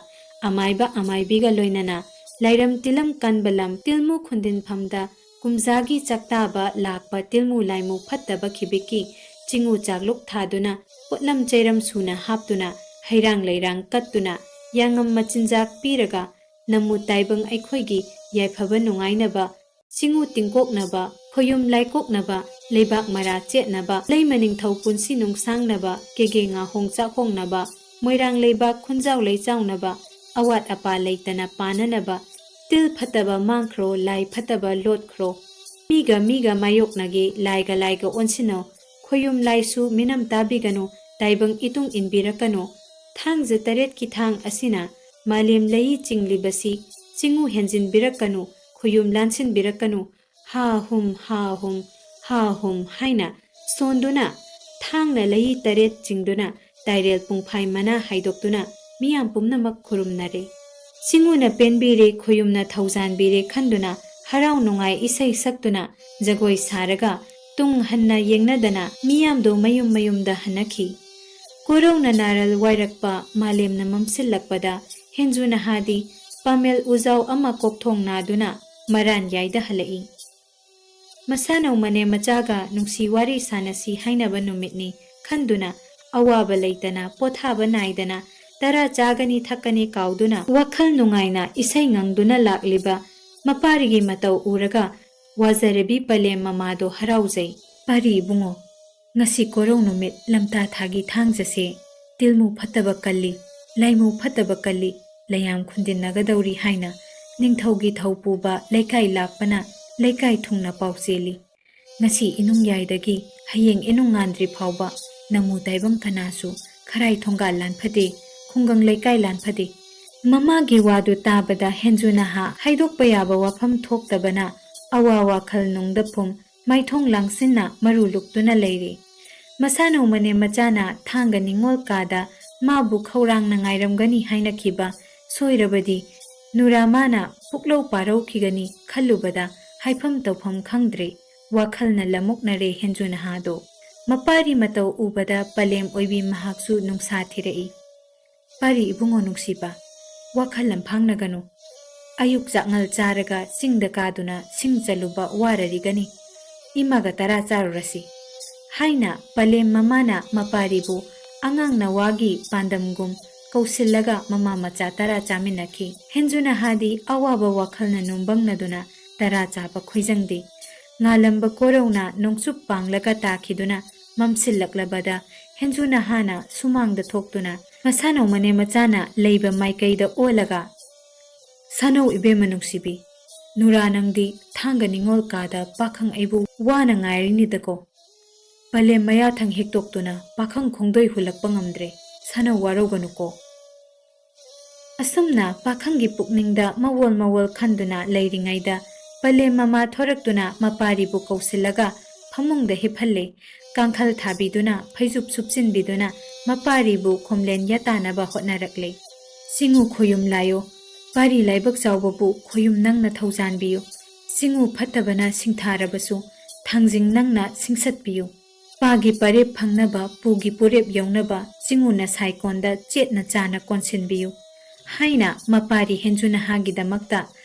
ꯑꯃꯥꯏꯕ ꯑꯃꯥꯏꯕꯤꯒ ꯂꯣꯏꯅꯅ ꯂꯥꯏꯔꯝ ꯇꯤꯂꯝ ꯀꯟꯕ ꯂꯝ ꯇꯤꯜꯃꯨ ꯈꯨꯟꯗꯤꯟꯐꯝꯗ ꯀꯨꯝꯖꯥꯒꯤ ꯆꯥꯛꯇꯥꯕ ꯂꯥꯛꯄ ꯇꯤꯜꯃꯨ ꯂꯥꯏꯃꯨ ꯐꯠꯇꯕ ꯈꯤꯕꯤꯛꯀꯤ ꯆꯤꯡꯉꯨ ꯆꯥꯛꯂꯨꯛ ꯊꯥꯗꯨꯅ ꯄꯣꯠꯂꯝ ꯆꯩꯔꯝ ꯁꯨꯅ ꯍꯥꯞꯇꯨꯅ ꯍꯩꯔꯥꯡ ꯂꯩꯔꯥꯡ ꯀꯠꯇꯨꯅ ꯌꯥꯉꯝ ꯃꯆꯤꯟꯖꯥꯛ ꯄꯤꯔꯒ ꯅꯝꯃꯨ ꯇꯥꯏꯕꯪ ꯑꯩꯈꯣꯏꯒꯤ ꯌꯥꯏꯐꯕ ꯅꯨꯡꯉꯥꯏꯅꯕ, ꯆꯤꯡꯉꯨ ꯇꯤꯡꯀꯣꯛꯅꯕ, ꯈꯣꯌꯨꯝ ꯂꯥꯏꯀꯣꯛꯅꯕ, ꯂꯩꯕꯥꯛ ꯃꯔꯥ ꯆꯦꯠꯅꯕ, ꯂꯩꯃ ꯅꯤꯡꯊꯧ ꯄꯨꯟꯁꯤ ꯅꯨꯡꯁꯥꯡꯅꯕ, ꯀꯦꯒꯦ ꯉꯥꯍꯣꯡ ꯆꯥꯛꯍꯣꯡꯅꯕ, ꯃꯣꯏꯔꯥꯡ ꯂꯩꯕꯥꯛ ꯈꯨꯟꯖꯥꯎ ꯂꯩꯆꯥꯎꯅꯕ, ꯑꯋꯥꯠ ꯑꯄꯥ ꯂꯩꯇꯅ ꯄꯥꯅꯅꯕ, ꯇꯤꯜ ꯐꯠꯇꯕ ꯃꯥꯡꯈ꯭ꯔꯣ, ꯂꯥꯏ ꯐꯠꯇꯕ ꯂꯣꯠꯈ꯭ꯔꯣ꯫ ꯃꯤꯒ ꯃꯤꯒ ꯃꯥꯌꯣꯛꯅꯒꯦ, ꯂꯥꯏꯒ ꯂꯥꯏꯒ ꯑꯣꯟꯁꯤꯟꯅꯧ꯫ ꯈꯣꯌꯨꯝ ꯂꯥꯏꯁꯨ ꯃꯤꯅꯝ ꯇꯥꯕꯤꯒꯅꯨ, ꯇꯥꯏꯕꯪ ꯏꯇꯨꯡ ꯏꯟꯕꯤꯔꯛꯀꯅꯨ꯫ ꯊꯥꯡꯖ ꯇꯔꯦꯠꯀꯤ ꯊꯥꯡ ꯑꯁꯤꯅ ꯃꯥꯂꯦꯝ ꯂꯩ ꯆꯤꯡꯂꯤꯕꯁꯤ ꯆꯤꯡꯉꯨ ꯍꯦꯟꯖꯤꯟꯕꯤꯔꯛꯀꯅꯨ, ꯈꯣꯌꯨꯝ ꯂꯥꯟꯁꯤꯟꯕꯤꯔꯛꯀꯅꯨ꯫ ꯍꯥ ꯍꯨꯝ, ꯍꯥ ꯍꯨꯝ, ꯍꯥ ꯍꯨꯝ ꯍꯥꯏꯅ ꯁꯣꯟꯗꯨꯅ, ꯊꯥꯡꯅ ꯂꯩ ꯇꯔꯦꯠ ꯆꯤꯡꯗꯨꯅ, ꯇꯥꯏꯔꯦꯜ ꯄꯨꯡꯐꯥꯏ ꯃꯅꯥ ꯍꯥꯏꯗꯣꯛꯇꯨꯅ ꯃꯤꯌꯥꯝ ꯄꯨꯝꯅꯃꯛ ꯈꯨꯔꯨꯝꯅꯔꯦ꯫ ꯆꯤꯡꯉꯨꯅ ꯄꯦꯟꯕꯤꯔꯦ, ꯈꯣꯌꯨꯝꯅ ꯊꯧꯖꯥꯟꯕꯤꯔꯦ ꯈꯟꯗꯨꯅ ꯍꯔꯥꯎ ꯅꯨꯡꯉꯥꯏ ꯏꯁꯩ ꯁꯛꯇꯨꯅ ꯖꯒꯣꯏ ꯁꯥꯔꯒ ꯇꯨꯡ ꯍꯟꯅ ꯌꯦꯡꯅꯗꯅ ꯃꯤꯌꯥꯝꯗꯣ ꯃꯌꯨꯝ ꯃꯌꯨꯝꯗ ꯍꯟꯅꯈꯤ꯫ ꯀꯣꯔꯧꯅ ꯅꯥꯔꯜ ꯋꯥꯏꯔꯛꯄ ꯃꯥꯂꯦꯝꯅ ꯃꯝꯁꯤꯜꯂꯛꯄꯗ ꯍꯦꯟꯖꯨ ꯅꯍꯥꯗꯤ ꯄꯥꯃꯦꯜ ꯎꯖꯥꯎ ꯑꯃ ꯀꯣꯛꯊꯣꯡ ꯅꯥꯗꯨꯅ ꯃꯔꯥꯟ ꯌꯥꯏꯗ ꯍꯜꯂꯛꯏ꯫ ꯃꯁꯥꯅꯧ ꯃꯅꯦꯝ ꯃꯆꯥꯒ ꯅꯨꯡꯁꯤ ꯋꯥꯔꯤ ꯁꯥꯟꯅꯁꯤ ꯍꯥꯏꯅꯕ ꯅꯨꯃꯤꯠꯅꯤ ꯈꯟꯗꯨꯅ ꯑꯋꯥꯕ ꯂꯩꯇꯅ ꯄꯣꯊꯥꯕ ꯅꯥꯏꯗꯅ ꯇꯔꯥ ꯆꯥꯒꯅꯤ ꯊꯛꯀꯅꯤ ꯀꯥꯎꯗꯨꯅ ꯋꯥꯈꯜ ꯅꯨꯡꯉꯥꯏꯅ ꯏꯁꯩ ꯉꯪꯗꯨꯅ ꯂꯥꯛꯂꯤꯕ ꯃꯄꯥꯔꯤꯒꯤ ꯃꯇꯧ ꯎꯔꯒ ꯋꯥꯖꯔꯕꯤ ꯄꯂꯦꯝ ꯃꯃꯥꯗꯣ ꯍꯔꯥꯎꯖꯩ꯫ ꯄꯥꯔꯤ ꯏꯕꯨꯡꯉꯣ, ꯉꯁꯤ ꯀꯣꯔꯧ ꯅꯨꯃꯤꯠ ꯂꯝꯇꯥ ꯊꯥꯒꯤ ꯊꯥꯡꯖꯁꯦ ꯇꯤꯜꯃꯨ ꯐꯠꯇꯕ ꯀꯜꯂꯤ, ꯂꯥꯏꯃꯨ ꯐꯠꯇꯕ ꯀꯜꯂꯤ, ꯂꯩꯌꯥꯝ ꯈꯨꯟꯗꯤꯟꯅꯒꯗꯧꯔꯤ ꯍꯥꯏꯅ ꯅꯤꯡꯊꯧꯒꯤ ꯊꯧ ꯄꯨꯕ ꯂꯩꯀꯥꯏ ꯂꯥꯛꯄꯅ ꯂꯩꯀꯥꯏ ꯊꯨꯡꯅ ꯄꯥꯎ ꯆꯦꯜꯂꯤ꯫ ꯉꯁꯤ ꯏꯅꯨꯡ ꯌꯥꯏꯗꯒꯤ ꯍꯌꯦꯡ ꯏꯅꯨꯡ ꯉꯥꯟꯗ꯭ꯔꯤ ꯐꯥꯎꯕ ꯅꯃꯨ ꯇꯥꯏꯕꯪ ꯀꯅꯥꯁꯨ ꯈꯔꯥꯏ ꯊꯣꯡꯒꯥꯜ ꯂꯥꯟꯐꯗꯦ, ꯈꯨꯡꯒꯪ ꯂꯩꯀꯥꯏ ꯂꯥꯟꯐꯗꯦ꯫ ꯃꯃꯥꯒꯤ ꯋꯥꯗꯨ ꯇꯥꯕꯗ ꯍꯦꯟꯖꯨ ꯅꯍꯥ ꯍꯥꯏꯗꯣꯛꯄ ꯌꯥꯕ ꯋꯥꯐꯝ ꯊꯣꯛꯇꯕꯅ ꯑꯋꯥ ꯋꯥꯈꯜ ꯅꯨꯡꯗ ꯐꯨꯝ ꯃꯥꯏꯊꯣꯡ ꯂꯥꯡꯁꯤꯟꯅ ꯃꯔꯨ ꯂꯨꯛꯇꯨꯅ ꯂꯩꯔꯤ꯫ ꯃꯁꯥꯅꯧ ꯃꯅꯦꯝ ꯃꯆꯥꯅ ꯊꯥꯡꯒ ꯅꯤꯡꯉꯣꯜ ꯀꯥꯗ ꯃꯥꯕꯨ ꯈꯧꯔꯥꯡꯅ ꯉꯥꯏꯔꯝꯒꯅꯤ ꯍꯥꯏꯅꯈꯤꯕ ꯁꯣꯏꯔꯕꯗꯤ ꯅꯨꯔꯥꯃꯥꯅ ꯄꯨꯛꯂꯧ ꯄꯥꯔꯧꯈꯤꯒꯅꯤ ꯈꯜꯂꯨꯕꯗ ꯍꯥꯏꯐꯝ ꯇꯧꯐꯝ ꯈꯪꯗ꯭ꯔꯦ꯫ ꯋꯥꯈꯜꯅ ꯂꯃꯨꯛꯅꯔꯦ ꯍꯦꯟꯖꯨ ꯅꯍꯥꯗꯣ꯫ ꯃꯄꯥꯔꯤ ꯃꯇꯧ ꯎꯕꯗ ꯄꯂꯦꯝ ꯑꯣꯏꯕꯤ ꯃꯍꯥꯛꯁꯨ ꯅꯨꯡꯁꯥ ꯊꯤꯔꯛꯏ꯫ ꯄꯥꯔꯤ ꯏꯕꯨꯡꯉꯣ ꯅꯨꯡꯁꯤꯕ, ꯋꯥꯈꯜ ꯂꯝꯐꯥꯡꯅꯒꯅꯨ꯫ ꯑꯌꯨꯛ ꯆꯥꯛꯉꯜ ꯆꯥꯔꯒ ꯆꯤꯡꯗ ꯀꯥꯗꯨꯅ ꯁꯤꯡ ꯆꯜꯂꯨꯕ ꯋꯥꯔꯔꯤꯒꯅꯤ꯫ ꯏꯃꯥꯒ ꯇꯔꯥ ꯆꯥꯔꯨꯔꯁꯤ꯫ ꯍꯥꯏꯅ ꯄꯂꯦꯝ ꯃꯃꯥꯅ ꯃꯄꯥꯔꯤꯕꯨ ꯑꯉꯥꯡ ꯅꯋꯥꯒꯤ ꯄꯥꯟꯗꯝꯒꯨꯝ ꯀꯧꯁꯤꯜꯂꯒ ꯃꯃꯥ ꯃꯆꯥ ꯇꯔꯥ ꯆꯥꯃꯤꯟꯅꯈꯤ꯫ ꯍꯦꯟꯖꯨ ꯅꯍꯥꯗꯤ ꯑꯋꯥꯕ ꯋꯥꯈꯜꯅ ꯅꯨꯡꯕꯪꯅꯗꯨꯅ ꯇꯔꯥ ꯆꯥꯕ ꯈꯣꯏꯖꯪꯗꯦ꯫ ꯉꯥꯂꯝꯕ ꯀꯣꯔꯧꯅ ꯅꯣꯡꯆꯨꯞ ꯄꯥꯡꯂꯒ ꯇꯥꯈꯤꯗꯨꯅ ꯃꯝꯁꯤꯜꯂꯛꯂꯕꯗ ꯍꯦꯟꯖꯨ ꯅꯍꯥꯅ ꯁꯨꯃꯥꯡꯗ ꯊꯣꯛꯇꯨꯅ ꯃꯁꯥꯅꯧ ꯃꯅꯦꯝ ꯃꯆꯥꯅ ꯂꯩꯕ ꯃꯥꯏꯀꯩꯗ ꯑꯣꯜꯂꯒ "ꯁꯥꯅꯧ ꯏꯕꯦꯝꯃ ꯅꯨꯡꯁꯤꯕꯤ, ꯅꯨꯔꯥ ꯅꯪꯗꯤ ꯊꯥꯡꯒ ꯅꯤꯉꯣꯜ ꯀꯥꯗ ꯄꯥꯈꯪ ꯑꯩꯕꯨ ꯋꯥꯅ ꯉꯥꯏꯔꯤꯅꯤꯗꯀꯣ꯫ ꯄꯂꯦꯝ ꯃꯌꯥꯊꯪ ꯍꯦꯛꯇꯣꯛꯇꯨꯅ ꯄꯥꯈꯪ ꯈꯣꯡꯗꯣꯏ ꯍꯨꯜꯂꯛꯄ ꯉꯝꯗ꯭ꯔꯦ, ꯁꯥꯅꯧ ꯋꯥꯔꯧꯒꯅꯨꯀꯣ"꯫ ꯑꯁꯨꯝꯅ ꯄꯥꯈꯪꯒꯤ ꯄꯨꯛꯅꯤꯡꯗ ꯃꯋꯣꯜ ꯃꯋꯣꯜ ꯈꯟꯗꯨꯅ ꯂꯩꯔꯤꯉꯩꯗ ꯄꯂꯦꯝ ꯃꯃꯥ ꯊꯣꯔꯛꯇꯨꯅ ꯃꯄꯥꯔꯤꯕꯨ ꯀꯧꯁꯤꯜꯂꯒ ꯐꯃꯨꯡꯗ ꯍꯤꯞꯍꯜꯂꯦ꯫ ꯀꯥꯡꯈꯜ ꯊꯥꯕꯤꯗꯨꯅ ꯐꯩꯖꯨꯞ ꯁꯨꯞꯆꯤꯟꯕꯤꯗꯨꯅ ꯃꯄꯥꯔꯤꯕꯨ ꯈꯣꯝꯂꯦꯟ ꯌꯥꯇꯥꯅꯕ ꯍꯣꯠꯅꯔꯛꯂꯦ꯫ "ꯆꯤꯡꯉꯨ ꯈꯣꯌꯨꯝ ꯂꯥꯏꯌꯣ, ꯄꯥꯔꯤ ꯂꯥꯏꯕꯛ ꯆꯥꯎꯕꯕꯨ ꯈꯣꯌꯨꯝ ꯅꯪꯅ ꯊꯧꯖꯥꯟꯕꯤꯌꯨ꯫ ꯆꯤꯡꯉꯨ ꯐꯠꯇꯕꯅ ꯁꯤꯡꯊꯥꯔꯕꯁꯨ ꯊꯥꯡꯖꯤꯡ ꯅꯪꯅ ꯁꯤꯡꯁꯠꯄꯤꯌꯨ꯫ ꯄꯥꯒꯤ ꯄꯔꯦꯞ ꯐꯪꯅꯕ, ꯄꯨꯒꯤ ꯄꯨꯔꯦꯞ ꯌꯧꯅꯕ ꯆꯤꯡꯉꯨꯅ ꯁꯥꯏꯀꯣꯟꯗ ꯆꯦꯠꯅ ꯆꯥꯅ ꯀꯣꯟꯁꯤꯟꯕꯤꯌꯨ" ꯍꯥꯏꯅ ꯃꯄꯥꯔꯤ ꯍꯦꯟꯖꯨꯅꯍꯥꯒꯤꯗꯃꯛꯇ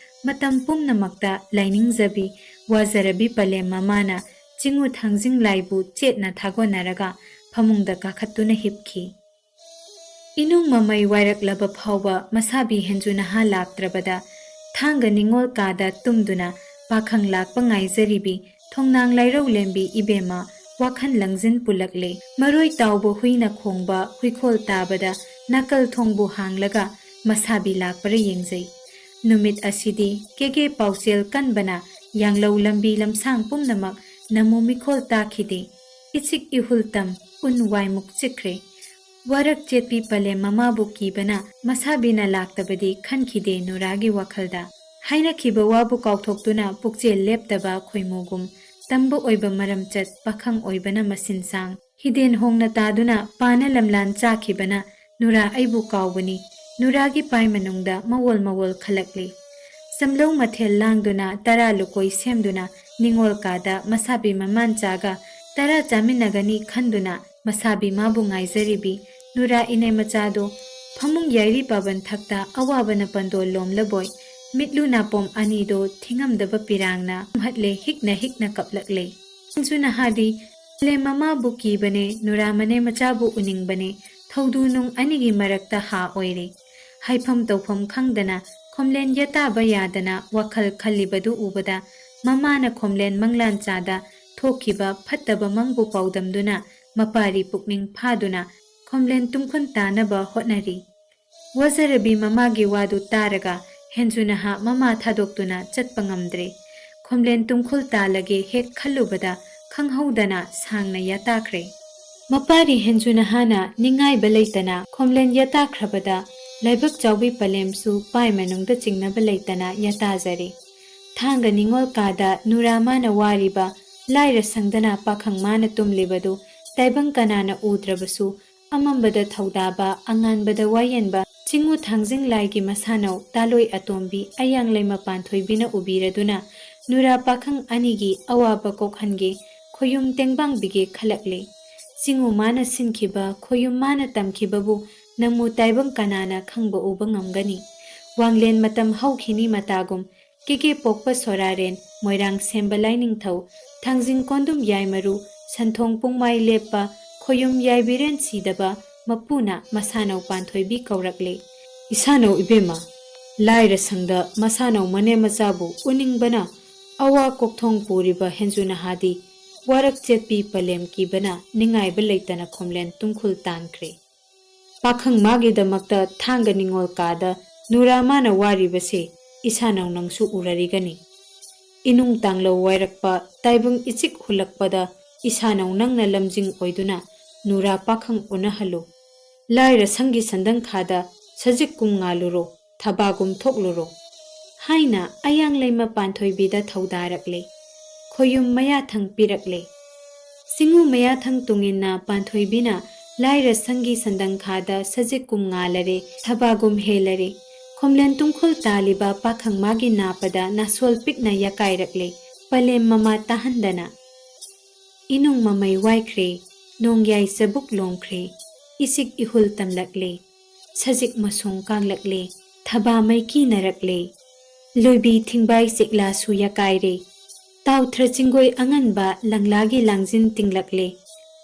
ꯃꯇꯝ ꯄꯨꯝꯅꯃꯛꯇ ꯂꯥꯏꯅꯤꯡꯖꯕꯤ ꯋꯥꯖꯔꯕꯤ ꯄꯂꯦꯝ ꯃꯃꯥꯅ ꯆꯤꯡꯉꯨ ꯊꯥꯡꯖꯤꯡ ꯂꯥꯏꯕꯨ ꯆꯦꯠꯅ ꯊꯥꯒꯣꯟꯅꯔꯒ ꯐꯃꯨꯡꯗ ꯀꯥꯈꯠꯇꯨꯅ ꯍꯤꯞꯈꯤ꯫ ꯏꯅꯨꯡ ꯃꯃꯩ ꯋꯥꯏꯔꯛꯂꯕ ꯐꯥꯎꯕ ꯃꯁꯥꯕꯤ ꯍꯦꯟꯖꯨꯅꯍꯥ ꯂꯥꯛꯇ꯭ꯔꯕꯗ ꯊꯥꯡꯒ ꯅꯤꯉꯣꯜ ꯀꯥꯗ ꯇꯨꯝꯗꯨꯅ ꯄꯥꯈꯪ ꯂꯥꯛꯄ ꯉꯥꯏꯖꯔꯤꯕꯤ ꯊꯣꯡꯅꯥꯡ ꯂꯥꯏꯔꯧ ꯂꯦꯝꯕꯤ ꯏꯕꯦꯝꯃ ꯋꯥꯈꯜ ꯂꯪꯖꯤꯟ ꯄꯨꯜꯂꯛꯂꯦ꯫ ꯃꯔꯣꯏ ꯇꯥꯎꯕ ꯍꯨꯏꯅ ꯈꯣꯡꯕ ꯍꯨꯏꯈꯣꯜ ꯇꯥꯕꯗ ꯅꯥꯀꯜ ꯊꯣꯡꯕꯨ ꯍꯥꯡꯂꯒ ꯃꯁꯥꯕꯤ ꯂꯥꯛꯄꯔ ꯌꯦꯡꯖꯩ꯫ ꯅꯨꯃꯤꯠ ꯑꯁꯤꯗꯤ ꯀꯦꯒꯦ ꯄꯥꯎꯆꯦꯜ ꯀꯟꯕꯅ ꯌꯥꯡꯂꯧ ꯂꯝꯕꯤ ꯂꯝꯁꯥꯡ ꯄꯨꯝꯅꯃꯛ ꯅꯃꯨ ꯃꯤꯈꯣꯜ ꯇꯥꯈꯤꯗꯦ꯫ ꯏꯆꯤꯛ ꯏꯍꯨꯜ ꯇꯝ ꯎꯟ ꯋꯥꯏꯃꯨꯛ ꯆꯤꯛꯈ꯭ꯔꯦ꯫ ꯋꯥꯔꯛ ꯆꯦꯠꯄꯤ ꯄꯂꯦꯝ ꯃꯃꯥꯕꯨ ꯀꯤꯕꯅ ꯃꯁꯥꯕꯤꯅ ꯂꯥꯛꯇꯕꯗꯤ ꯈꯟꯈꯤꯗꯦ ꯅꯨꯔꯥꯒꯤ ꯋꯥꯈꯜꯗ꯫ ꯍꯥꯏꯅꯈꯤꯕ ꯋꯥꯕꯨ ꯀꯥꯎꯊꯣꯛꯇꯨꯅ ꯄꯨꯛꯆꯦꯜ ꯂꯦꯞꯇꯕ ꯈꯣꯏꯃꯨꯒꯨꯝ ꯇꯝꯕ ꯑꯣꯏꯕ ꯃꯔꯝꯆꯠ ꯄꯥꯈꯪ ꯑꯣꯏꯕꯅ ꯃꯁꯤꯟ ꯁꯥꯡ꯫ ꯍꯤꯗꯦꯟ ꯍꯣꯡꯅ ꯇꯥꯗꯨꯅ ꯄꯥꯅ ꯂꯝꯂꯥꯟ ꯆꯥꯈꯤꯕꯅ ꯅꯨꯔꯥ ꯑꯩꯕꯨ ꯀꯥꯎꯕꯅꯤ꯫ ꯅꯨꯔꯥꯒꯤ ꯄꯥꯏ ꯃꯅꯨꯡꯗ ꯃꯋꯣꯜ ꯃꯋꯣꯜ ꯈꯜꯂꯛꯂꯤ꯫ ꯆꯝꯂꯧ ꯃꯊꯦꯜ ꯂꯥꯡꯗꯨꯅ ꯇꯔꯥ ꯂꯨꯀꯣꯏ ꯁꯦꯝꯗꯨꯅ ꯅꯤꯉꯣꯜ ꯀꯥꯗ ꯃꯁꯥꯕꯤ ꯃꯃꯥꯟ ꯆꯥꯒ ꯇꯔꯥ ꯆꯥꯃꯤꯟꯅꯒꯅꯤ ꯈꯟꯗꯨꯅ ꯃꯁꯥꯕꯤ ꯃꯥꯕꯨ ꯉꯥꯏꯖꯔꯤꯕꯤ ꯅꯨꯔꯥ ꯏꯅꯦ ꯃꯆꯥꯗꯣ ꯐꯃꯨꯡ ꯌꯥꯏꯔꯤ ꯄꯥꯕꯟ ꯊꯛꯇ ꯑꯋꯥꯕꯅ ꯄꯟꯗꯣꯜ ꯂꯣꯝꯂꯕꯣꯏ ꯃꯤꯠꯂꯨ ꯅꯥꯄꯣꯝ ꯑꯅꯤꯗꯣ ꯊꯤꯡꯉꯝꯗꯕ ꯄꯤꯔꯥꯡꯅ ꯍꯠꯂꯦ, ꯍꯤꯛꯅ ꯍꯤꯛꯅ ꯀꯞꯂꯛꯂꯦ꯫ ꯈꯨꯟꯁꯨ ꯅꯍꯥꯗꯤ ꯄꯂꯦꯝ ꯃꯃꯥꯕꯨ ꯀꯤꯕꯅꯦ, ꯅꯨꯔꯥ ꯃꯅꯦ ꯃꯆꯥꯕꯨ ꯎꯅꯤꯡꯕꯅꯦ, ꯊꯧꯗꯨ ꯅꯨꯡ ꯑꯅꯤꯒꯤ ꯃꯔꯛꯇ ꯍꯥ ꯑꯣꯏꯔꯦ꯫ ꯍꯥꯏꯐꯝ ꯇꯧꯐꯝ ꯈꯪꯗꯅ ꯈꯣꯝꯂꯦꯟ ꯌꯦꯇꯥꯕ ꯌꯥꯗꯅ ꯋꯥꯈꯜ ꯈꯜꯂꯤꯕꯗꯨ ꯎꯕꯗ ꯃꯃꯥꯅ ꯈꯣꯝꯂꯦꯟ ꯃꯪꯂꯥꯟ ꯆꯥꯗ ꯊꯣꯛꯈꯤꯕ ꯐꯠꯇꯕ ꯃꯪꯕꯨ ꯄꯥꯎꯗꯝꯗꯨꯅ ꯃꯄꯥꯔꯤ ꯄꯨꯛꯅꯤꯡ ꯐꯥꯗꯨꯅ ꯈꯣꯝꯂꯦꯟ ꯇꯨꯡꯈꯨꯟ ꯇꯥꯅꯕ ꯍꯣꯠꯅꯔꯤ꯫ ꯋꯥꯖꯔꯕꯤ ꯃꯃꯥꯒꯤ ꯋꯥꯗꯨ ꯇꯥꯔꯒ ꯍꯦꯟꯖꯨꯅꯍꯥ ꯃꯃꯥ ꯊꯥꯗꯣꯛꯇꯨꯅ ꯆꯠꯄ ꯉꯝꯗ꯭ꯔꯦ꯫ ꯈꯣꯝꯂꯦꯟ ꯇꯨꯡꯈꯨꯜ ꯇꯥꯜꯂꯒꯦ ꯍꯦꯛ ꯈꯜꯂꯨꯕꯗ ꯈꯪꯍꯧꯗꯅ ꯁꯥꯡꯅ ꯌꯥꯇꯥꯈ꯭ꯔꯦ꯫ ꯃꯄꯥꯔꯤ ꯍꯦꯟꯖꯨꯅꯍꯥꯅ ꯅꯤꯡꯉꯥꯏꯕ ꯂꯩꯇꯅ ꯈꯣꯝꯂꯦꯟ ꯌꯥꯇꯥꯈ꯭ꯔꯕꯗ ꯂꯥꯏꯕꯛ ꯆꯥꯎꯕꯤ ꯄꯂꯦꯝꯁꯨ ꯄꯥꯏ ꯃꯅꯨꯡꯗ ꯆꯤꯡꯅꯕ ꯂꯩꯇꯅ ꯌꯥꯇꯥꯖꯔꯦ꯫ ꯊꯥꯡꯒ ꯅꯤꯉꯣꯜ ꯀꯥꯗ ꯅꯨꯔꯥ ꯃꯥꯅ ꯋꯥꯔꯤꯕ, ꯂꯥꯏꯔ ꯁꯪꯗꯅ ꯄꯥꯈꯪ ꯃꯥꯅ ꯇꯨꯝꯂꯤꯕꯗꯨ ꯇꯥꯏꯕꯪ ꯀꯅꯥꯅ ꯎꯗ꯭ꯔꯕꯁꯨ ꯑꯃꯝꯕꯗ ꯊꯧꯗꯥꯕ, ꯑꯉꯥꯟꯕꯗ ꯋꯥꯌꯦꯟꯕ, ꯆꯤꯡꯉꯨ ꯊꯥꯡꯖꯤꯡ ꯂꯥꯏꯒꯤ ꯃꯁꯥꯅꯧ ꯇꯥꯂꯣꯏ ꯑꯇꯣꯝꯕꯤ ꯑꯌꯥꯡ ꯂꯩꯃ ꯄꯥꯟꯊꯣꯏꯕꯤꯅ ꯎꯕꯤꯔꯗꯨꯅ ꯅꯨꯔꯥ ꯄꯥꯈꯪ ꯑꯅꯤꯒꯤ ꯑꯋꯥꯕ ꯀꯣꯛꯍꯟꯒꯦ, ꯈꯣꯌꯨꯝ ꯇꯦꯡꯕꯥꯡꯕꯤꯒꯦ ꯈꯜꯂꯛꯂꯦ꯫ ꯆꯤꯡꯉꯨ ꯃꯥꯅ ꯁꯤꯟꯈꯤꯕ, ꯈꯣꯌꯨꯝ ꯃꯥꯅ ꯇꯝꯈꯤꯕꯕꯨ ꯅꯃꯨ ꯇꯥꯏꯕꯪ ꯀꯅꯥꯅ ꯈꯪꯕ ꯎꯕ ꯉꯝꯒꯅꯤ? ꯋꯥꯡꯂꯦꯟ ꯃꯇꯝ ꯍꯧꯈꯤꯅꯤ ꯃꯇꯥꯒꯨꯝ, ꯀꯦꯒꯦ ꯄꯣꯛꯄ ꯁꯣꯔꯥꯔꯦꯟ, ꯃꯣꯏꯔꯥꯡ ꯁꯦꯝꯕ ꯂꯥꯏꯅꯤꯡꯊꯧ, ꯊꯥꯡꯖꯤꯡ ꯀꯣꯟꯗꯨꯝ ꯌꯥꯏꯃꯔꯨ, ꯁꯟꯊꯣꯡ ꯄꯨꯡꯃꯥꯏ ꯂꯦꯞꯄ, ꯈꯣꯌꯨꯝ ꯌꯥꯏꯕꯤꯔꯦꯟ ꯁꯤꯗꯕ ꯃꯄꯨꯅ ꯃꯁꯥꯅꯧ ꯄꯥꯟꯊꯣꯏꯕꯤ ꯀꯧꯔꯛꯂꯦ꯫ ꯏꯁꯥꯅꯧ ꯏꯕꯦꯝꯃ, ꯂꯥꯏꯔ ꯁꯪꯗ ꯃꯁꯥꯅꯧ ꯃꯅꯦꯝ ꯃꯆꯥꯕꯨ ꯎꯅꯤꯡꯕꯅ ꯑꯋꯥ ꯀꯣꯛꯊꯣꯡ ꯄꯨꯔꯤꯕ ꯍꯦꯟꯖꯨ ꯅꯍꯥꯗꯤ ꯋꯥꯔꯛ ꯆꯦꯠꯄꯤ ꯄꯂꯦꯝ ꯀꯤꯕꯅ ꯅꯤꯡꯉꯥꯏꯕ ꯂꯩꯇꯅ ꯈꯣꯝꯂꯦꯟ ꯇꯨꯡꯈꯨꯜ ꯇꯥꯟꯈ꯭ꯔꯦ꯫ ꯄꯥꯈꯪ ꯃꯥꯒꯤꯗꯃꯛꯇ ꯊꯥꯡꯒ ꯅꯤꯉꯣꯜ ꯀꯥꯗ ꯅꯨꯔꯥ ꯃꯥꯅ ꯋꯥꯔꯤꯕꯁꯦ ꯏꯁꯥꯅꯧ ꯅꯪꯁꯨ ꯎꯔꯔꯤꯒꯅꯤ꯫ ꯏꯅꯨꯡ ꯇꯥꯡꯂꯧ ꯋꯥꯏꯔꯛꯄ ꯇꯥꯏꯕꯪ ꯏꯆꯤꯛ ꯍꯨꯜꯂꯛꯄꯗ ꯏꯁꯥꯅꯧ ꯅꯪꯅ ꯂꯝꯖꯤꯡ ꯑꯣꯏꯗꯨꯅ ꯅꯨꯔꯥ ꯄꯥꯈꯪ ꯎꯅꯍꯜꯂꯨ꯫ ꯂꯥꯏꯔ ꯁꯪꯒꯤ ꯁꯟꯗꯪꯈꯥꯗ ꯁꯖꯤꯛ ꯀꯨꯝ ꯉꯥꯜꯂꯨꯔꯣ, ꯊꯕꯥꯒꯨꯝ ꯊꯣꯛꯂꯨꯔꯣ ꯍꯥꯏꯅ ꯑꯌꯥꯡ ꯂꯩꯃ ꯄꯥꯟꯊꯣꯏꯕꯤꯗ ꯊꯧꯗꯥꯔꯛꯂꯦ꯫ ꯈꯣꯌꯨꯝ ꯃꯌꯥꯊꯪ ꯄꯤꯔꯛꯂꯦ꯫ ꯆꯤꯡꯉꯨ ꯃꯌꯥꯊꯪ ꯇꯨꯡꯏꯟꯅ ꯄꯥꯟꯊꯣꯏꯕꯤꯅ ꯂꯥꯏꯔ ꯁꯪꯒꯤ ꯁꯟꯗꯪꯈꯥꯗ ꯁꯖꯤꯛ ꯀꯨꯝ ꯉꯥꯂꯔꯦ, ꯊꯕꯥꯒꯨꯝ ꯍꯦꯜꯂꯔꯦ꯫ ꯈꯣꯝꯂꯦꯟ ꯇꯨꯡꯈꯨꯜ ꯇꯥꯜꯂꯤꯕ ꯄꯥꯈꯪ ꯃꯥꯒꯤ ꯅꯥꯄꯗ ꯅꯥꯁꯣꯜ ꯄꯤꯛꯅ ꯌꯥꯀꯥꯏꯔꯛꯂꯦ꯫ ꯄꯂꯦꯝ ꯃꯃꯥ ꯇꯥꯍꯟꯗꯅ꯫ ꯏꯅꯨꯡ ꯃꯃꯩ ꯋꯥꯏꯈ꯭ꯔꯦ, ꯅꯣꯡꯌꯥꯏ ꯆꯕꯨꯛ ꯂꯣꯝꯈ꯭ꯔꯦ, ꯏꯁꯤꯛ ꯏꯍꯨꯜ ꯇꯝꯂꯛꯂꯦ, ꯁꯖꯤꯛ ꯃꯁꯣꯡ ꯀꯥꯡꯂꯛꯂꯦ, ꯊꯕꯥ ꯃꯩꯀꯤ ꯅꯔꯛꯂꯦ, ꯂꯣꯏꯕꯤ ꯊꯤꯡꯕꯥꯏ ꯆꯤꯛꯂꯥꯁꯨ ꯌꯥꯀꯥꯏꯔꯦ, ꯇꯥꯎꯊ꯭ꯔ ꯆꯤꯡꯒꯣꯏ ꯑꯉꯟꯕ ꯂꯪꯂꯥꯒꯤ ꯂꯥꯡꯖꯤꯟ ꯇꯤꯡꯂꯛꯂꯦ,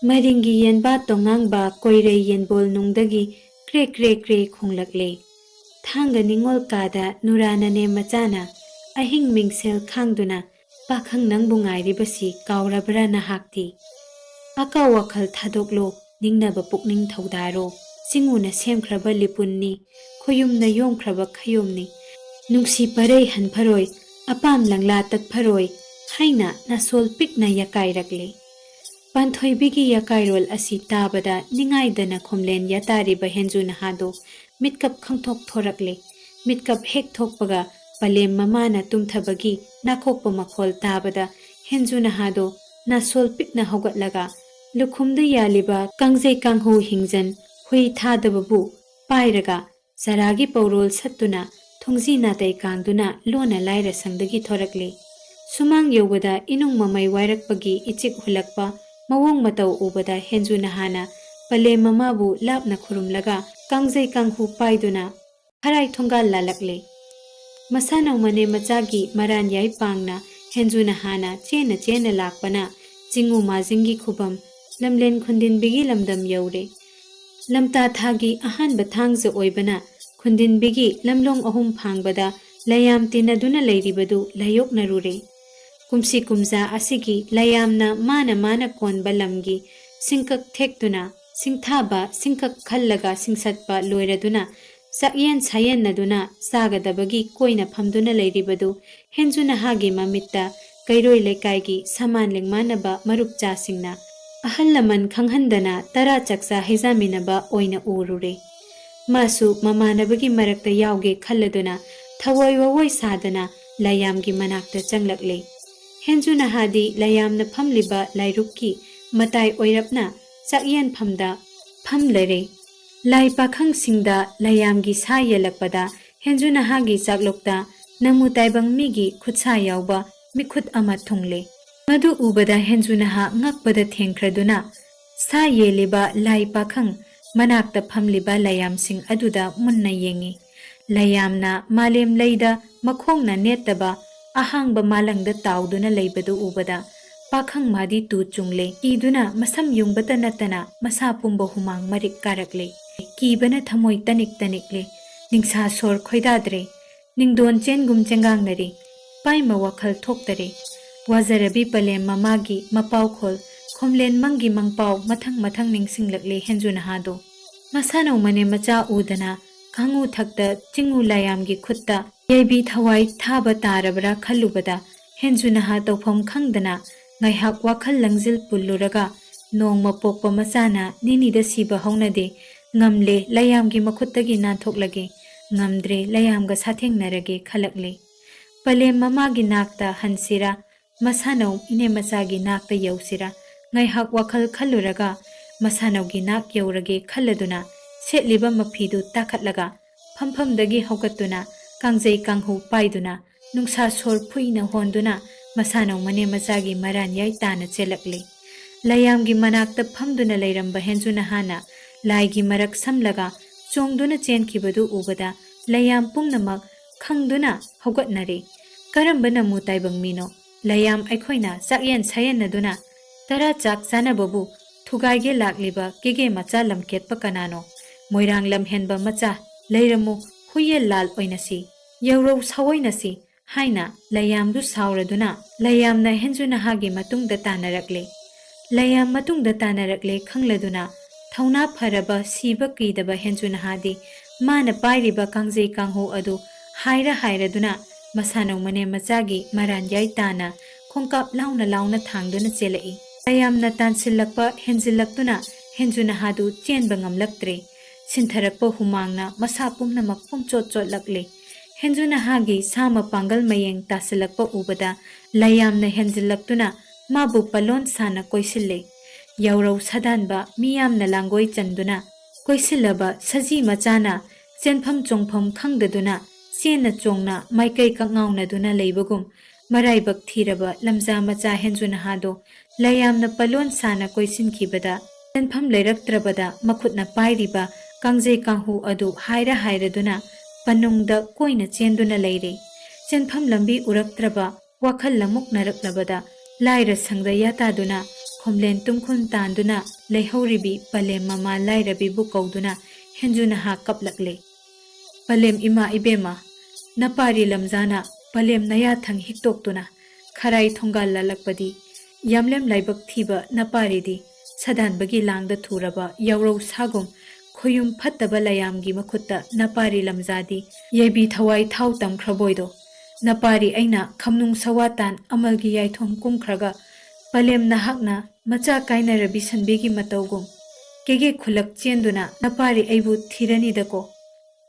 ꯃꯔꯤꯡꯒꯤ ꯌꯦꯟꯕꯥ ꯇꯣꯉꯥꯡꯕ ꯀꯣꯏꯔꯩ ꯌꯦꯟꯕꯣꯜ ꯅꯨꯡꯗꯒꯤ ꯀ꯭ꯔꯦ ꯀ꯭ꯔꯦ ꯀ꯭ꯔꯦ ꯈꯣꯡꯂꯛꯂꯦ꯫ ꯊꯥꯡꯒ ꯅꯤꯉꯣꯜ ꯀꯥꯗ ꯅꯨꯔꯥ ꯅꯅꯦꯝ ꯃꯆꯥꯅ ꯑꯍꯤꯡ ꯃꯤꯡꯁꯦꯜ ꯈꯥꯡꯗꯨꯅ ꯄꯥꯈꯪ ꯅꯪꯕꯨ ꯉꯥꯏꯔꯤꯕꯁꯤ ꯀꯥꯎꯔꯕ꯭ꯔꯥ ꯅꯍꯥꯛꯇꯤ? ꯑꯀꯥꯎ ꯋꯥꯈꯜ ꯊꯥꯗꯣꯛꯂꯣ, ꯅꯤꯡꯅꯕ ꯄꯨꯛꯅꯤꯡ ꯊꯧꯗꯥꯔꯣ꯫ ꯆꯤꯡꯉꯨꯅ ꯁꯦꯝꯈ꯭ꯔꯕ ꯂꯤꯄꯨꯟꯅꯤ, ꯈꯣꯌꯨꯝꯅ ꯌꯣꯝꯈ꯭ꯔꯕ ꯈꯌꯣꯝꯅꯤ꯫ "ꯅꯨꯡꯁꯤ ꯄꯔꯩ ꯍꯟꯐꯔꯣꯏ, ꯑꯄꯥꯝ ꯂꯪꯂꯥ ꯇꯠꯐꯔꯣꯏ" ꯍꯥꯏꯅ ꯅꯥꯁꯣꯜ ꯄꯤꯛꯅ ꯌꯥꯀꯥꯏꯔꯛꯂꯦ꯫ ꯄꯥꯟꯊꯣꯏꯕꯤꯒꯤ ꯌꯥꯀꯥꯏꯔꯣꯜ ꯑꯁꯤ ꯇꯥꯕꯗ ꯅꯤꯡꯉꯥꯏꯗꯅ ꯈꯣꯝꯂꯦꯟ ꯌꯥꯇꯥꯔꯤꯕ ꯍꯦꯟꯖꯨ ꯅꯍꯥꯗꯣ ꯃꯤꯠꯀꯞ ꯈꯪꯊꯣꯛ ꯊꯣꯔꯛꯂꯦ꯫ ꯃꯤꯠꯀꯞ ꯍꯦꯛ ꯊꯣꯛꯄꯒ ꯄꯂꯦꯝ ꯃꯃꯥꯅ ꯇꯨꯝꯊꯕꯒꯤ ꯅꯥꯈꯣꯛꯄ ꯃꯈꯣꯜ ꯇꯥꯕꯗ ꯍꯦꯟꯖꯨ ꯅꯍꯥꯗꯣ ꯅꯥꯁꯣꯜ ꯄꯤꯛꯅ ꯍꯧꯒꯠꯂꯒ ꯂꯨꯈꯨꯝꯗ ꯌꯥꯜꯂꯤꯕ ꯀꯥꯡꯖꯩ ꯀꯥꯡꯍꯨ ꯍꯤꯡꯖꯟ ꯍꯨꯏ ꯊꯥꯗꯕꯕꯨ ꯄꯥꯏꯔꯒ ꯆꯔꯥꯒꯤ ꯄꯧꯔꯣꯜ ꯁꯠꯇꯨꯅ ꯊꯣꯡꯖꯤ ꯅꯥꯇꯩ ꯀꯥꯡꯗꯨꯅ ꯂꯣꯟꯅ ꯂꯥꯏꯔ ꯁꯪꯗꯒꯤ ꯊꯣꯔꯛꯂꯤ꯫ ꯁꯨꯃꯥꯡ ꯌꯧꯕꯗ ꯏꯅꯨꯡ ꯃꯃꯩ ꯋꯥꯏꯔꯛꯄꯒꯤ ꯏꯆꯤꯛ ꯍꯨꯜꯂꯛꯄ ꯃꯑꯣꯡ ꯃꯇꯧ ꯎꯕꯗ ꯍꯦꯟꯖꯨ ꯅꯍꯥꯅ ꯄꯂꯦꯝ ꯃꯃꯥꯕꯨ ꯂꯥꯞꯅ ꯈꯨꯔꯨꯝꯂꯒ ꯀꯥꯡꯖꯩ ꯀꯥꯡꯍꯨ ꯄꯥꯏꯗꯨꯅ ꯈꯔꯥꯏ ꯊꯣꯡꯒꯥꯜ ꯂꯥꯜꯂꯛꯂꯦ꯫ ꯃꯁꯥꯅꯧ ꯃꯅꯦ ꯃꯆꯥꯒꯤ ꯃꯔꯥꯟ ꯌꯥꯏ ꯄꯥꯡꯅ ꯍꯦꯟꯖꯨ ꯅꯍꯥꯅ ꯆꯦꯟꯅ ꯆꯦꯟꯅ ꯂꯥꯛꯄꯅ ꯆꯤꯡꯉꯨ ꯃꯥꯖꯤꯡꯒꯤ ꯈꯨꯕꯝ ꯂꯝꯂꯦꯟ ꯈꯨꯟꯗꯤꯟꯕꯤꯒꯤ ꯂꯝꯗꯝ ꯌꯧꯔꯦ꯫ ꯂꯝꯇꯥ ꯊꯥꯒꯤ ꯑꯍꯥꯟꯕ ꯊꯥꯡꯖ ꯑꯣꯏꯕꯅ ꯈꯨꯟꯗꯤꯟꯕꯤꯒꯤ ꯂꯝꯂꯣꯡ ꯑꯍꯨꯝ ꯐꯥꯡꯕꯗ ꯂꯌꯥꯝ ꯇꯤꯟꯅꯗꯨꯅ ꯂꯩꯔꯤꯕꯗꯨ ꯂꯥꯏꯌꯣꯛꯅꯔꯨꯔꯦ꯫ ꯀꯨꯝꯁꯤ ꯀꯨꯝꯖꯥ ꯑꯁꯤꯒꯤ ꯂꯌꯥꯝꯅ ꯃꯥꯅ ꯃꯥꯅ ꯀꯣꯟꯕ ꯂꯝꯒꯤ ꯁꯤꯡꯀꯛ ꯊꯦꯛꯇꯨꯅ ꯁꯤꯡꯊꯥꯕ ꯁꯤꯡꯀꯛ ꯈꯜꯂꯒ ꯁꯤꯡꯁꯠꯄ ꯂꯣꯏꯔꯗꯨꯅ ꯆꯥꯛꯌꯦꯟ ꯁꯥꯌꯦꯟꯅꯗꯨꯅ ꯆꯥꯒꯗꯕꯒꯤ ꯀꯣꯏꯅ ꯐꯝꯗꯨꯅ ꯂꯩꯔꯤꯕꯗꯨ ꯍꯦꯟꯖꯨ ꯅꯍꯥꯒꯤ ꯃꯃꯤꯠꯇ ꯀꯩꯔꯣꯏ ꯂꯩꯀꯥꯏꯒꯤ ꯁꯃꯥꯟ ꯂꯤꯡꯃꯥꯟꯅꯕ ꯃꯔꯨꯞꯆꯥꯁꯤꯡꯅ ꯑꯍꯜ ꯂꯃꯟ ꯈꯪꯍꯟꯗꯅ ꯇꯔꯥ ꯆꯥꯛꯆꯥ ꯍꯩꯖꯥꯃꯤꯟꯅꯕ ꯑꯣꯏꯅ ꯎꯔꯨꯔꯦ꯫ ꯃꯥꯁꯨ ꯃꯃꯥꯟꯅꯕꯒꯤ ꯃꯔꯛꯇ ꯌꯥꯎꯒꯦ ꯈꯜꯂꯗꯨꯅ ꯊꯋꯥꯏ ꯋꯥꯋꯣꯏ ꯁꯥꯗꯅ ꯂꯥꯏꯌꯥꯝꯒꯤ ꯃꯅꯥꯛꯇ ꯆꯪꯂꯛꯂꯦ꯫ ꯍꯦꯟꯖꯨ ꯅꯍꯥꯗꯤ ꯂꯥꯏꯌꯥꯝꯅ ꯐꯝꯂꯤꯕ ꯂꯥꯏꯔꯨꯛꯀꯤ ꯃꯇꯥꯏ ꯑꯣꯏꯔꯞꯅ ꯆꯥꯛꯌꯦꯟꯐꯝꯗ ꯐꯝꯂꯔꯦ꯫ ꯂꯥꯏ ꯄꯥꯈꯪꯁꯤꯡꯗ ꯂꯥꯏꯌꯥꯝꯒꯤ ꯁꯥ ꯌꯦꯜꯂꯛꯄꯗ ꯍꯦꯟꯖꯨ ꯅꯍꯥꯒꯤ ꯆꯥꯛꯂꯨꯛꯇ ꯅꯃꯨ ꯇꯥꯏꯕꯪ ꯃꯤꯒꯤ ꯈꯨꯠꯁꯥ ꯌꯥꯎꯕ ꯃꯤꯈꯨꯠ ꯑꯃ ꯊꯨꯡꯂꯦ꯫ ꯃꯗꯨ ꯎꯕꯗ ꯍꯦꯟꯖꯨ ꯅꯍꯥ ꯉꯛꯄꯗ ꯊꯦꯡꯈ꯭ꯔꯗꯨꯅ ꯁꯥ ꯌꯦꯜꯂꯤꯕ ꯂꯥꯏ ꯄꯥꯈꯪ ꯃꯅꯥꯛꯇ ꯐꯝꯂꯤꯕ ꯂꯥꯏꯌꯥꯝꯁꯤꯡ ꯑꯗꯨꯗ ꯃꯨꯟꯅ ꯌꯦꯡꯉꯤ꯫ ꯂꯥꯏꯌꯥꯝꯅ ꯃꯥꯂꯦꯝ ꯂꯩꯗ ꯃꯈꯣꯡꯅ ꯅꯦꯠꯇꯕ ꯑꯍꯥꯡꯕ ꯃꯥꯂꯪꯗ ꯇꯥꯎꯗꯨꯅ ꯂꯩꯕꯗꯨ ꯎꯕꯗ ꯄꯥꯈꯪ ꯃꯥꯗꯤ ꯇꯨ ꯆꯨꯡꯂꯦ꯫ ꯀꯤꯗꯨꯅ ꯃꯁꯝ ꯌꯨꯡꯕꯇ ꯅꯠꯇꯅ ꯃꯁꯥ ꯄꯨꯝꯕ ꯍꯨꯃꯥꯡ ꯃꯔꯤꯛ ꯀꯥꯔꯛꯂꯦ꯫ ꯀꯤꯕꯅ ꯊꯃꯣꯏ ꯇꯅꯤꯛ ꯇꯅꯤꯛꯂꯦ꯫ ꯅꯤꯡꯁꯥ ꯁꯣꯔ ꯈꯣꯏꯗꯥꯗ꯭ꯔꯦ꯫ ꯅꯤꯡꯗꯣꯟ ꯆꯦꯟꯒꯨꯝ ꯆꯦꯡꯒꯥꯡꯅꯔꯤ꯫ ꯄꯥꯏꯃ ꯋꯥꯈꯜ ꯊꯣꯛꯇꯔꯦ꯫ ꯋꯥꯖꯔꯕꯤ ꯄꯂꯦꯝ ꯃꯃꯥꯒꯤ ꯃꯄꯥꯎꯈꯣꯜ, ꯈꯣꯝꯂꯦꯟ ꯃꯪꯒꯤ ꯃꯪꯄꯥꯎ ꯃꯊꯪ ꯃꯊꯪ ꯅꯤꯡꯁꯤꯡꯂꯛꯂꯦ ꯍꯦꯟꯖꯨ ꯅꯍꯥꯗꯣ꯫ ꯃꯁꯥꯅꯧ ꯃꯅꯦ ꯃꯆꯥ ꯎꯗꯅ ꯈꯥꯡꯉꯨ ꯊꯛꯇ ꯆꯤꯡꯉꯨ ꯂꯥꯏꯌꯥꯝꯒꯤ ꯈꯨꯠꯇ ꯌꯥꯏꯕꯤ ꯊꯋꯥꯏ ꯊꯥꯕ ꯇꯥꯔꯕ꯭ꯔꯥ ꯈꯜꯂꯨꯕꯗ ꯍꯦꯟꯖꯨ ꯅꯍꯥ ꯇꯧꯐꯝ ꯈꯪꯗꯅ ꯉꯥꯏꯍꯥꯛ ꯋꯥꯈꯜ ꯂꯪꯖꯤꯜ ꯄꯨꯜꯂꯨꯔꯒ, ꯅꯣꯡꯃ ꯄꯣꯛꯄ ꯃꯆꯥꯅ ꯅꯤꯅꯤꯗ ꯁꯤꯕ ꯍꯧꯅꯗꯦ, ꯉꯝꯂꯦ ꯂꯩꯌꯥꯝꯒꯤ ꯃꯈꯨꯠꯇꯒꯤ ꯅꯥꯟꯊꯣꯛꯂꯒꯦ, ꯉꯝꯗ꯭ꯔꯦ ꯂꯩꯌꯥꯝꯒ ꯁꯥꯊꯦꯡꯅꯔꯒꯦ ꯈꯜꯂꯛꯂꯦ꯫ ꯄꯂꯦꯝ ꯃꯃꯥꯒꯤ ꯅꯥꯛꯇ ꯍꯟꯁꯤꯔꯥ, ꯃꯁꯥꯅꯧ ꯏꯅꯦ ꯃꯆꯥꯒꯤ ꯅꯥꯛꯇ ꯌꯧꯁꯤꯔꯥ, ꯉꯥꯏꯍꯥꯛ ꯋꯥꯈꯜ ꯈꯜꯂꯨꯔꯒ ꯃꯁꯥꯅꯧꯒꯤ ꯅꯥꯛ ꯌꯧꯔꯒꯦ ꯈꯜꯂꯗꯨꯅ ꯁꯦꯠꯂꯤꯕ ꯃꯐꯤꯗꯨ ꯇꯥꯈꯠꯂꯒ ꯐꯝꯐꯝꯗꯒꯤ ꯍꯧꯒꯠꯇꯨꯅ ꯀꯥꯡꯖꯩ ꯀꯥꯡꯍꯨ ꯄꯥꯏꯗꯨꯅ ꯅꯨꯡꯁꯥ ꯁꯣꯔ ꯐꯨꯏꯅ ꯍꯣꯟꯗꯨꯅ ꯃꯁꯥꯅꯧ ꯃꯅꯦ ꯃꯆꯥꯒꯤ ꯃꯔꯥꯟꯌꯥꯏ ꯇꯥꯅ ꯆꯦꯜꯂꯛꯂꯤ꯫ ꯂꯩꯌꯥꯝꯒꯤ ꯃꯅꯥꯛꯇ ꯐꯝꯗꯨꯅ ꯂꯩꯔꯝꯕ ꯍꯦꯟꯖꯨ ꯅꯍꯥꯅ ꯂꯥꯏꯒꯤ ꯃꯔꯛ ꯁꯝꯂꯒ ꯆꯣꯡꯗꯨꯅ ꯆꯦꯟꯈꯤꯕꯗꯨ ꯎꯕꯗ ꯂꯩꯌꯥꯝ ꯄꯨꯝꯅꯃꯛ ꯈꯪꯗꯨꯅ ꯍꯧꯒꯠꯅꯔꯦ꯫ "ꯀꯔꯝꯕ ꯅꯃꯨ ꯇꯥꯏꯕꯪ ꯃꯤꯅꯣ? ꯂꯩꯌꯥꯝ ꯑꯩꯈꯣꯏꯅ ꯆꯥꯛꯌꯦꯟ ꯁꯥꯌꯦꯟꯅꯗꯨꯅ ꯇꯔꯥ ꯆꯥꯛ ꯆꯥꯅꯕꯕꯨ ꯊꯨꯒꯥꯏꯒꯦ ꯂꯥꯛꯂꯤꯕ ꯀꯦꯒꯦ ꯃꯆꯥ ꯂꯝꯀꯦꯠꯄ ꯀꯅꯥꯅꯣ? ꯃꯣꯏꯔꯥꯡ ꯂꯝꯍꯦꯟꯕ ꯃꯆꯥ, ꯂꯩꯔꯝꯃꯨ, ꯍꯨꯏꯌꯦꯟ ꯂꯥꯜ ꯑꯣꯏꯅꯁꯤ, ꯌꯧꯔꯧ ꯁꯥꯑꯣꯏꯅꯁꯤ" ꯍꯥꯏꯅ ꯂꯩꯌꯥꯝꯗꯨ ꯁꯥꯎꯔꯗꯨꯅ ꯂꯩꯌꯥꯝꯅ ꯍꯦꯟꯖꯨ ꯅꯍꯥꯒꯤ ꯃꯇꯨꯡꯗ ꯇꯥꯟꯅꯔꯛꯂꯦ꯫ ꯂꯩꯌꯥꯝ ꯃꯇꯨꯡꯗ ꯇꯥꯟꯅꯔꯛꯂꯦ ꯈꯪꯂꯗꯨꯅ ꯊꯧꯅꯥ ꯐꯔꯕ ꯁꯤꯕ ꯀꯤꯗꯕ ꯍꯦꯟꯖꯨ ꯅꯍꯥꯗꯤ ꯃꯥꯅ ꯄꯥꯏꯔꯤꯕ ꯀꯥꯡꯖꯩ ꯀꯥꯡꯍꯨ ꯑꯗꯨ ꯍꯥꯏꯔ ꯍꯥꯏꯔꯗꯨꯅ ꯃꯁꯥꯅꯧ ꯃꯅꯦ ꯃꯆꯥꯒꯤ ꯃꯔꯥꯟꯌꯥꯏ ꯇꯥꯅ ꯈꯣꯡꯀꯥꯞ ꯂꯥꯎꯅ ꯂꯥꯎꯅ ꯊꯥꯡꯗꯨꯅ ꯆꯦꯜꯂꯛꯏ꯫ ꯂꯩꯌꯥꯝꯅ ꯇꯥꯟꯁꯤꯜꯂꯛꯄ ꯍꯦꯟꯖꯤꯜꯂꯛꯇꯨꯅ ꯍꯦꯟꯖꯨ ꯅꯍꯥꯗꯨ ꯆꯦꯟꯕ ꯉꯝꯂꯛꯇ꯭ꯔꯦ꯫ ꯁꯤꯟꯊꯔꯛꯄ ꯍꯨꯃꯥꯡꯅ ꯃꯁꯥ ꯄꯨꯝꯅꯃꯛ ꯄꯨꯝꯆꯣꯠ ꯆꯣꯠꯂꯛꯂꯦ꯫ ꯍꯦꯟꯖꯨ ꯅꯍꯥꯒꯤ ꯁꯥ ꯃꯄꯥꯡꯒꯜ ꯃꯌꯦꯡ ꯇꯥꯁꯤꯜꯂꯛꯄ ꯎꯕꯗ ꯂꯩꯌꯥꯝꯅ ꯍꯦꯟꯖꯤꯜꯂꯛꯇꯨꯅ ꯃꯥꯕꯨ ꯄꯂꯣꯟ ꯁꯥꯅ ꯀꯣꯏꯁꯤꯜꯂꯦ꯫ ꯌꯥꯎꯔꯧ ꯁꯥꯗꯥꯟꯕ ꯃꯤꯌꯥꯝꯅ ꯂꯥꯡꯒꯣꯏ ꯆꯟꯗꯨꯅ ꯀꯣꯏꯁꯤꯜꯂꯕ ꯁꯖꯤ ꯃꯆꯥꯅ ꯆꯦꯟꯐꯝ ꯆꯣꯡꯐꯝ ꯈꯪꯗꯗꯨꯅ ꯆꯦꯟꯅ ꯆꯣꯡꯅ ꯃꯥꯏꯀꯩ ꯀꯛꯉꯥꯎꯅꯗꯨꯅ ꯂꯩꯕꯒꯨꯝ ꯃꯔꯥꯏꯕꯛ ꯊꯤꯔꯕ ꯂꯝꯖꯥ ꯃꯆꯥ ꯍꯦꯟꯖꯨ ꯅꯍꯥꯗꯣ ꯂꯩꯌꯥꯝꯅ ꯄꯂꯣꯟ ꯁꯥꯅ ꯀꯣꯏꯁꯤꯟꯈꯤꯕꯗ ꯆꯦꯟꯐꯝ ꯂꯩꯔꯛꯇ꯭ꯔꯕꯗ ꯃꯈꯨꯠꯅ ꯄꯥꯏꯔꯤꯕ ꯀꯥꯡꯖꯩ ꯀꯥꯡꯍꯨ ꯑꯗꯨ ꯍꯥꯏꯔ ꯍꯥꯏꯔꯗꯨꯅ ꯄꯅꯨꯡꯗ ꯀꯣꯏꯅ ꯆꯦꯟꯗꯨꯅ ꯂꯩꯔꯦ꯫ ꯆꯦꯟꯐꯝ ꯂꯝꯕꯤ ꯎꯔꯛꯇ꯭ꯔꯕ ꯋꯥꯈꯜ ꯂꯃꯨꯛꯅꯔꯛꯂꯕꯗ ꯂꯥꯏꯔ ꯁꯪꯗ ꯌꯥꯇꯥꯗꯨꯅ ꯈꯣꯝꯂꯦꯟ ꯇꯨꯝꯈꯨꯟ ꯇꯥꯟꯗꯨꯅ ꯂꯩꯍꯧꯔꯤꯕꯤ ꯄꯂꯦꯝ ꯃꯃꯥ ꯂꯥꯏꯔꯕꯤꯕꯨ ꯀꯧꯗꯨꯅ ꯍꯦꯟꯖꯨ ꯅꯍꯥ ꯀꯞꯂꯛꯂꯦ꯫ "ꯄꯂꯦꯝ ꯏꯃꯥ ꯏꯕꯦꯝꯃ, ꯅꯄꯥꯔꯤ ꯂꯝꯖꯥꯅ ꯄꯂꯦꯝ ꯅꯌꯥꯊꯪ ꯍꯤꯛꯇꯣꯛꯇꯨꯅ ꯈꯔꯥꯏ ꯊꯣꯡꯒꯥꯜ ꯂꯥꯜꯂꯛꯄꯗꯤ ꯌꯥꯝꯂꯦꯝ ꯂꯥꯏꯕꯛ ꯊꯤꯕ ꯅꯄꯥꯔꯤꯗꯤ ꯁꯥꯗꯥꯟꯕꯒꯤ ꯂꯥꯡꯗ ꯊꯨꯔꯕ ꯌꯥꯎꯔꯧ ꯁꯥꯒꯨꯝ ꯈꯨꯌꯨꯝ ꯐꯠꯇꯕ ꯂꯥꯏꯌꯥꯝꯒꯤ ꯃꯈꯨꯠꯇ ꯅꯄꯥꯔꯤ ꯂꯝꯖꯥꯗꯤ ꯌꯥꯏꯕꯤ ꯊꯋꯥꯏ ꯊꯥꯎ ꯇꯝꯈ꯭ꯔꯕꯣꯏꯗꯣ꯫ ꯅꯄꯥꯔꯤ ꯑꯩꯅ ꯈꯝꯅꯨꯡ ꯁꯋꯥ ꯇꯥꯟ ꯑꯃꯜꯒꯤ ꯌꯥꯏꯊꯣꯡ ꯀꯨꯝꯈ꯭ꯔꯒ ꯄꯂꯦꯝ ꯅꯍꯥꯛꯅ ꯃꯆꯥ ꯀꯥꯏꯅꯔꯕꯤ ꯁꯟꯕꯤꯒꯤ ꯃꯇꯧꯒꯨꯝ ꯀꯦꯒꯦ ꯈꯨꯂꯛ ꯆꯦꯟꯗꯨꯅ ꯅꯄꯥꯔꯤ ꯑꯩꯕꯨ ꯊꯤꯔꯅꯤꯗꯀꯣ꯫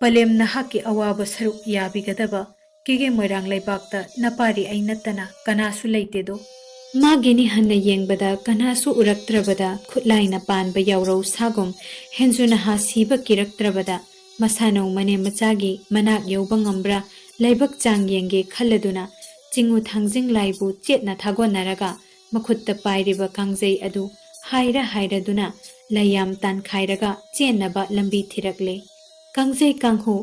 ꯄꯂꯦꯝ ꯅꯍꯥꯛꯀꯤ ꯑꯋꯥꯕ ꯁꯔꯨꯛ ꯌꯥꯕꯤꯒꯗꯕ ꯀꯦꯒꯦ ꯃꯣꯏꯔꯥꯡ ꯂꯩꯕꯥꯛꯇ ꯅꯄꯥꯔꯤ ꯑꯩ ꯅꯠꯇꯅ ꯀꯅꯥꯁꯨ ꯂꯩꯇꯦꯗꯣ꯫ ꯃꯥꯒꯤꯅꯤ ꯍꯟꯅ ꯌꯦꯡꯕꯗ ꯀꯅꯥꯁꯨ ꯎꯔꯛꯇ꯭ꯔꯕꯗ ꯈꯨꯠꯂꯥꯏꯅ ꯄꯥꯟꯕ ꯌꯥꯎꯔꯧ ꯁꯥꯒꯨꯝ ꯍꯦꯟꯖꯨ ꯅꯍꯥ ꯁꯤꯕ ꯀꯤꯔꯛꯇ꯭ꯔꯕꯗ ꯃꯁꯥꯅꯧ ꯃꯅꯦꯝ ꯃꯆꯥꯒꯤ ꯃꯅꯥꯛ ꯌꯧꯕ ꯉꯝꯕ꯭ꯔꯥ ꯂꯥꯏꯕꯛ ꯆꯥꯡ ꯌꯦꯡꯒꯦ ꯈꯜꯂꯗꯨꯅ ꯆꯤꯡꯉꯨ ꯊꯥꯡꯖꯤꯡ ꯂꯥꯏꯕꯨ ꯆꯦꯠꯅ ꯊꯥꯒꯣꯟꯅꯔꯒ ꯃꯈꯨꯠꯇ ꯄꯥꯏꯔꯤꯕ ꯀꯥꯡꯖꯩ ꯑꯗꯨ ꯍꯥꯏꯔ ꯍꯥꯏꯔꯗꯨꯅ ꯂꯥꯏꯌꯥꯝ ꯇꯥꯟꯈꯥꯏꯔꯒ ꯆꯦꯟꯅꯕ ꯂꯝꯕꯤ ꯊꯤꯔꯛꯂꯦ꯫ ꯀꯥꯡꯖꯩ ꯀꯥꯡꯍꯨ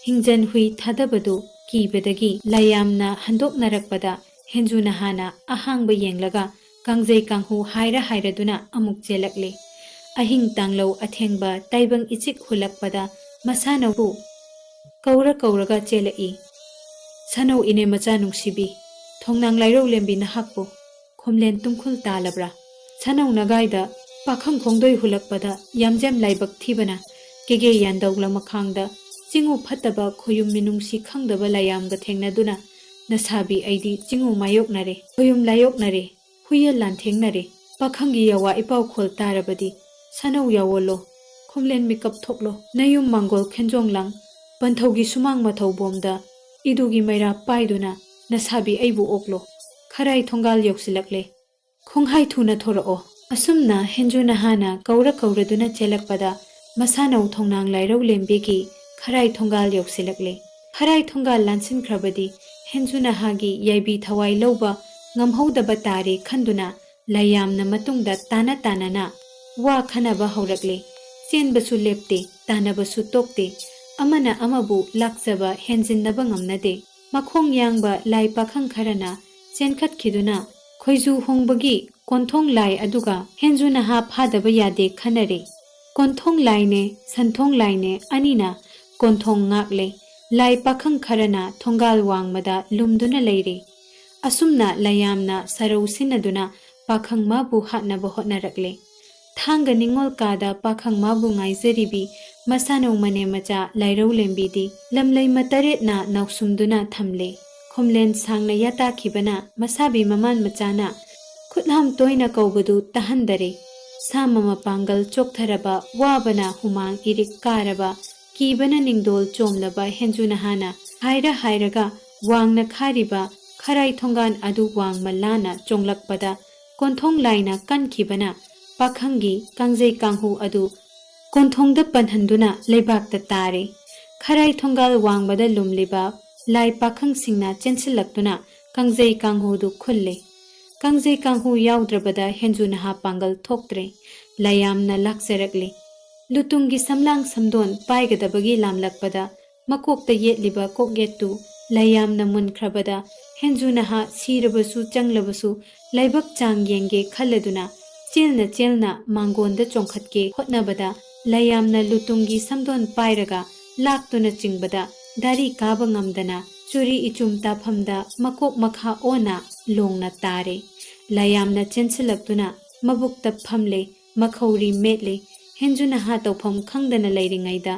ꯍꯤꯡꯖꯟ ꯍꯨꯏ ꯊꯥꯗꯕꯗꯨ ꯀꯤꯕꯗꯒꯤ ꯂꯥꯏꯌꯥꯝꯅ ꯍꯟꯗꯣꯛꯅꯔꯛꯄꯗ ꯍꯦꯟꯖꯨ ꯅꯍꯥꯅ ꯑꯍꯥꯡꯕ ꯌꯦꯡꯂꯒ ꯀꯥꯡꯖꯩ ꯀꯥꯡꯍꯨ ꯍꯥꯏꯔ ꯍꯥꯏꯔꯗꯨꯅ ꯑꯃꯨꯛ ꯆꯦꯜꯂꯛꯂꯦ꯫ ꯑꯍꯤꯡ ꯇꯥꯡꯂꯧ ꯑꯊꯦꯡꯕ ꯇꯥꯏꯕꯪ ꯏꯆꯤꯛ ꯍꯨꯜꯂꯛꯄꯗ ꯃꯁꯥꯅꯧꯕꯨ ꯀꯧꯔ ꯀꯧꯔꯒ ꯆꯦꯜꯂꯛꯏ꯫ ꯁꯥꯅꯧ ꯏꯅꯦ ꯃꯆꯥ ꯅꯨꯡꯁꯤꯕꯤ, ꯊꯣꯡꯅꯥꯡ ꯂꯥꯏꯔꯧ ꯂꯦꯝꯕꯤ ꯅꯍꯥꯛꯄꯨ ꯈꯣꯝꯂꯦꯟ ꯇꯨꯡꯈꯨꯜ ꯇꯥꯜꯂꯕ꯭ꯔꯥ? ꯁꯥꯅꯧ ꯅꯒꯥꯏꯗ ꯄꯥꯈꯪ ꯈꯣꯡꯗꯣꯏ ꯍꯨꯜꯂꯛꯄꯗ ꯌꯥꯝꯖꯦꯝ ꯂꯥꯏꯕꯛ ꯊꯤꯕꯅ ꯀꯦꯒꯦ ꯌꯥꯟꯗꯧ ꯂꯃꯈꯥꯡꯗ ꯆꯤꯡꯉꯨ ꯐꯠꯇꯕ ꯈꯣꯌꯨꯝ ꯃꯤꯅꯨꯡꯁꯤ ꯈꯪꯗꯕ ꯂꯥꯏꯌꯥꯝꯒ ꯊꯦꯡꯅꯗꯨꯅ ꯅꯁꯥꯕꯤ ꯑꯩꯗꯤ ꯆꯤꯡꯉꯨ ꯃꯥꯌꯣꯛꯅꯔꯦ, ꯈꯣꯌꯨꯝ ꯂꯥꯌꯣꯛꯅꯔꯦ, ꯍꯨꯏꯌꯦꯟ ꯂꯥꯟꯊꯦꯡꯅꯔꯦ꯫ ꯄꯥꯈꯪꯒꯤ ꯌꯥꯋꯥ ꯏꯄꯥꯎ ꯈꯣꯜ ꯇꯥꯔꯕꯗꯤ ꯁꯥꯅꯧ ꯌꯥꯋꯣꯜꯂꯣ, ꯈꯣꯝꯂꯦꯟ ꯃꯤꯀꯞ ꯊꯣꯛꯂꯣ, ꯅꯌꯨꯝ ꯃꯥꯡꯒꯣꯜ ꯈꯦꯟꯖꯣꯡ ꯂꯥꯡ, ꯄꯟꯊꯧꯒꯤ ꯁꯨꯃꯥꯡ ꯃꯊꯧꯕꯣꯝꯗ ꯏꯗꯨꯒꯤ ꯃꯩꯔꯥ ꯄꯥꯏꯗꯨꯅ ꯅꯁꯥꯕꯤ ꯑꯩꯕꯨ ꯑꯣꯛꯂꯣ꯫ ꯈꯔꯥꯏ ꯊꯣꯡꯒꯥꯜ ꯌꯧꯁꯤꯜꯂꯛꯂꯦ꯫ ꯈꯣꯡꯍꯥꯏ ꯊꯨꯅ ꯊꯣꯔꯛꯑꯣ꯫ ꯑꯁꯨꯝꯅ ꯍꯦꯟꯖꯨ ꯅꯍꯥꯅ ꯀꯧꯔ ꯀꯧꯔꯗꯨꯅ ꯆꯦꯜꯂꯛꯄꯗ ꯃꯁꯥꯅꯧ ꯊꯣꯡꯅꯥꯡ ꯂꯥꯏꯔꯧ ꯂꯦꯝꯕꯤꯒꯤ ꯈꯔꯥꯏ ꯊꯣꯡꯒꯥꯜ ꯌꯧꯁꯤꯜꯂꯛꯂꯦ꯫ ꯈꯔꯥꯏ ꯊꯣꯡꯒꯥꯜ ꯂꯥꯟꯁꯤꯟꯈ꯭ꯔꯕꯗꯤ ꯍꯦꯟꯖꯨ ꯅꯍꯥꯒꯤ ꯌꯥꯏꯕꯤ ꯊꯋꯥꯏ ꯂꯧꯕ ꯉꯝꯍꯧꯗꯕ ꯇꯥꯔꯦ ꯈꯟꯗꯨꯅ ꯂꯥꯏꯌꯥꯝꯅ ꯃꯇꯨꯡꯗ ꯇꯥꯅ ꯇꯥꯅꯅ ꯋꯥ ꯈꯟꯅꯕ ꯍꯧꯔꯛꯂꯦ꯫ ꯆꯦꯟꯕꯁꯨ ꯂꯦꯞꯇꯦ, ꯇꯥꯟꯅꯕꯁꯨ ꯇꯣꯛꯇꯦ꯫ ꯑꯃꯅ ꯑꯃꯕꯨ ꯂꯥꯛꯆꯕ ꯍꯦꯟꯖꯤꯟꯅꯕ ꯉꯝꯅꯗꯦ꯫ ꯃꯈꯣꯡ ꯌꯥꯡꯕ ꯂꯥꯏ ꯄꯥꯈꯪ ꯈꯔꯅ ꯆꯦꯟꯈꯠꯈꯤꯗꯨꯅ ꯈꯣꯏꯖꯨ ꯍꯣꯡꯕꯒꯤ ꯀꯣꯟꯊꯣꯡ ꯂꯥꯏ ꯑꯗꯨꯒ ꯍꯦꯟꯖꯨ ꯅꯍꯥ ꯐꯥꯗꯕ ꯌꯥꯗꯦ ꯈꯟꯅꯔꯦ꯫ ꯀꯣꯟꯊꯣꯡ ꯂꯥꯏꯅꯦ, ꯁꯟꯊꯣꯡ ꯂꯥꯏꯅꯦ ꯑꯅꯤꯅ ꯀꯣꯟꯊꯣꯡ ꯉꯥꯛꯂꯦ꯫ ꯂꯥꯏ ꯄꯥꯈꯪ ꯈꯔꯅ ꯊꯣꯡꯒꯥꯜ ꯋꯥꯡꯃꯗ ꯂꯨꯝꯗꯨꯅ ꯂꯩꯔꯦ꯫ ꯑꯁꯨꯝꯅ ꯂꯥꯏꯌꯥꯝꯅ ꯁꯔꯧ ꯁꯤꯟꯅꯗꯨꯅ ꯄꯥꯈꯪ ꯃꯥꯕꯨ ꯍꯥꯠꯅꯕ ꯍꯣꯠꯅꯔꯛꯂꯦ꯫ ꯊꯥꯡꯒ ꯅꯤꯉꯣꯜ ꯀꯥꯗ ꯄꯥꯈꯪ ꯃꯥꯕꯨ ꯉꯥꯏꯖꯔꯤꯕꯤ ꯃꯁꯥꯅꯧ ꯃꯅꯦꯝ ꯃꯆꯥ ꯂꯥꯏꯔꯧ ꯂꯦꯝꯕꯤꯗꯤ ꯂꯝꯂꯩꯃ ꯇꯔꯦꯠꯅ ꯅꯥꯎꯁꯨꯝꯗꯨꯅ ꯊꯝꯂꯦ꯫ ꯈꯣꯝꯂꯦꯟ ꯁꯥꯡꯅ ꯌꯥꯇꯥꯈꯤꯕꯅ ꯃꯁꯥꯕꯤ ꯃꯃꯥꯟ ꯃꯆꯥꯅ ꯈꯨꯠꯍꯥꯝ ꯇꯣꯏꯅ ꯀꯧꯕꯗꯨ ꯇꯥꯍꯟꯗꯔꯦ꯫ ꯁꯥꯃ ꯃꯄꯥꯡꯒꯜ ꯆꯣꯛꯊꯔꯕ, ꯋꯥꯕꯅ ꯍꯨꯃꯥꯡ ꯏꯔꯤꯛ ꯀꯥꯔꯕ, ꯀꯤꯕꯅ ꯅꯤꯡꯗꯣꯜ ꯆꯣꯝꯂꯕ ꯍꯦꯟꯖꯨ ꯅꯍꯥꯅ ꯍꯥꯏꯔ ꯍꯥꯏꯔꯒ ꯋꯥꯡꯅ ꯈꯥꯔꯤꯕ ꯈꯔꯥꯏ ꯊꯣꯡꯒꯥꯟ ꯑꯗꯨ ꯋꯥꯡꯃ ꯂꯥꯅ ꯆꯣꯡꯂꯛꯄꯗ ꯀꯣꯟꯊꯣꯡ ꯂꯥꯏꯅ ꯀꯟꯈꯤꯕꯅ ꯄꯥꯈꯪꯒꯤ ꯀꯥꯡꯖꯩ ꯀꯥꯡꯍꯨ ꯑꯗꯨ ꯀꯣꯟꯊꯣꯡꯗ ꯄꯟꯍꯟꯗꯨꯅ ꯂꯩꯕꯥꯛꯇ ꯇꯥꯔꯦ꯫ ꯈꯔꯥꯏ ꯊꯣꯡꯒꯥꯜ ꯋꯥꯡꯃꯗ ꯂꯨꯝꯂꯤꯕ ꯂꯥꯏ ꯄꯥꯈꯪꯁꯤꯡꯅ ꯆꯦꯟꯁꯤꯜꯂꯛꯇꯨꯅ ꯀꯥꯡꯖꯩ ꯀꯥꯡꯍꯨꯗꯨ ꯈꯨꯜꯂꯦ꯫ ꯀꯥꯡꯖꯩ ꯀꯥꯡꯍꯨ ꯌꯥꯎꯗ꯭ꯔꯕꯗ ꯍꯦꯟꯖꯨ ꯅꯍꯥ ꯄꯥꯡꯒꯜ ꯊꯣꯛꯇ꯭ꯔꯦ꯫ ꯂꯥꯏꯌꯥꯝꯅ ꯂꯥꯛꯆꯔꯛꯂꯤ꯫ ꯂꯨꯇꯨꯡꯒꯤ ꯁꯝꯂꯥꯡ ꯁꯝꯗꯣꯟ ꯄꯥꯏꯒꯗꯕꯒꯤ ꯂꯥꯝꯂꯛꯄꯗ ꯃꯀꯣꯛꯇ ꯌꯦꯠꯂꯤꯕ ꯀꯣꯛꯌꯦꯠꯇꯨ ꯂꯥꯏꯌꯥꯝꯅ ꯃꯨꯟꯈ꯭ꯔꯕꯗ ꯍꯦꯟꯖꯨ ꯅꯍꯥ ꯁꯤꯔꯕꯁꯨ ꯆꯪꯂꯕꯁꯨ ꯂꯥꯏꯕꯛ ꯆꯥꯡ ꯌꯦꯡꯒꯦ ꯈꯜꯂꯗꯨꯅ ꯆꯦꯜꯅ ꯆꯦꯜꯅ ꯃꯥꯡꯒꯣꯟꯗ ꯆꯣꯡꯈꯠꯀꯦ ꯍꯣꯠꯅꯕꯗ ꯂꯥꯏꯌꯥꯝꯅ ꯂꯨꯇꯨꯡꯒꯤ ꯁꯝꯗꯣꯟ ꯄꯥꯏꯔꯒ ꯂꯥꯛꯇꯨꯅ ꯆꯤꯡꯕꯗ ꯗꯥꯔꯤ ꯀꯥꯕ ꯉꯝꯗꯅ ꯆꯨꯔꯤ ꯏꯆꯨꯝ ꯇꯥꯐꯝꯗ ꯃꯀꯣꯛ ꯃꯈꯥ ꯑꯣꯟꯅ ꯂꯣꯡꯅ ꯇꯥꯔꯦ꯫ ꯂꯥꯏꯌꯥꯝꯅ ꯆꯦꯟꯁꯤꯜꯂꯛꯇꯨꯅ ꯃꯕꯨꯛꯇ ꯐꯝꯂꯦ, ꯃꯈꯧꯔꯤ ꯃꯦꯠꯂꯦ꯫ ꯍꯦꯟꯖꯨ ꯅꯍꯥ ꯇꯧꯐꯝ ꯈꯪꯗꯅ ꯂꯩꯔꯤꯉꯩꯗ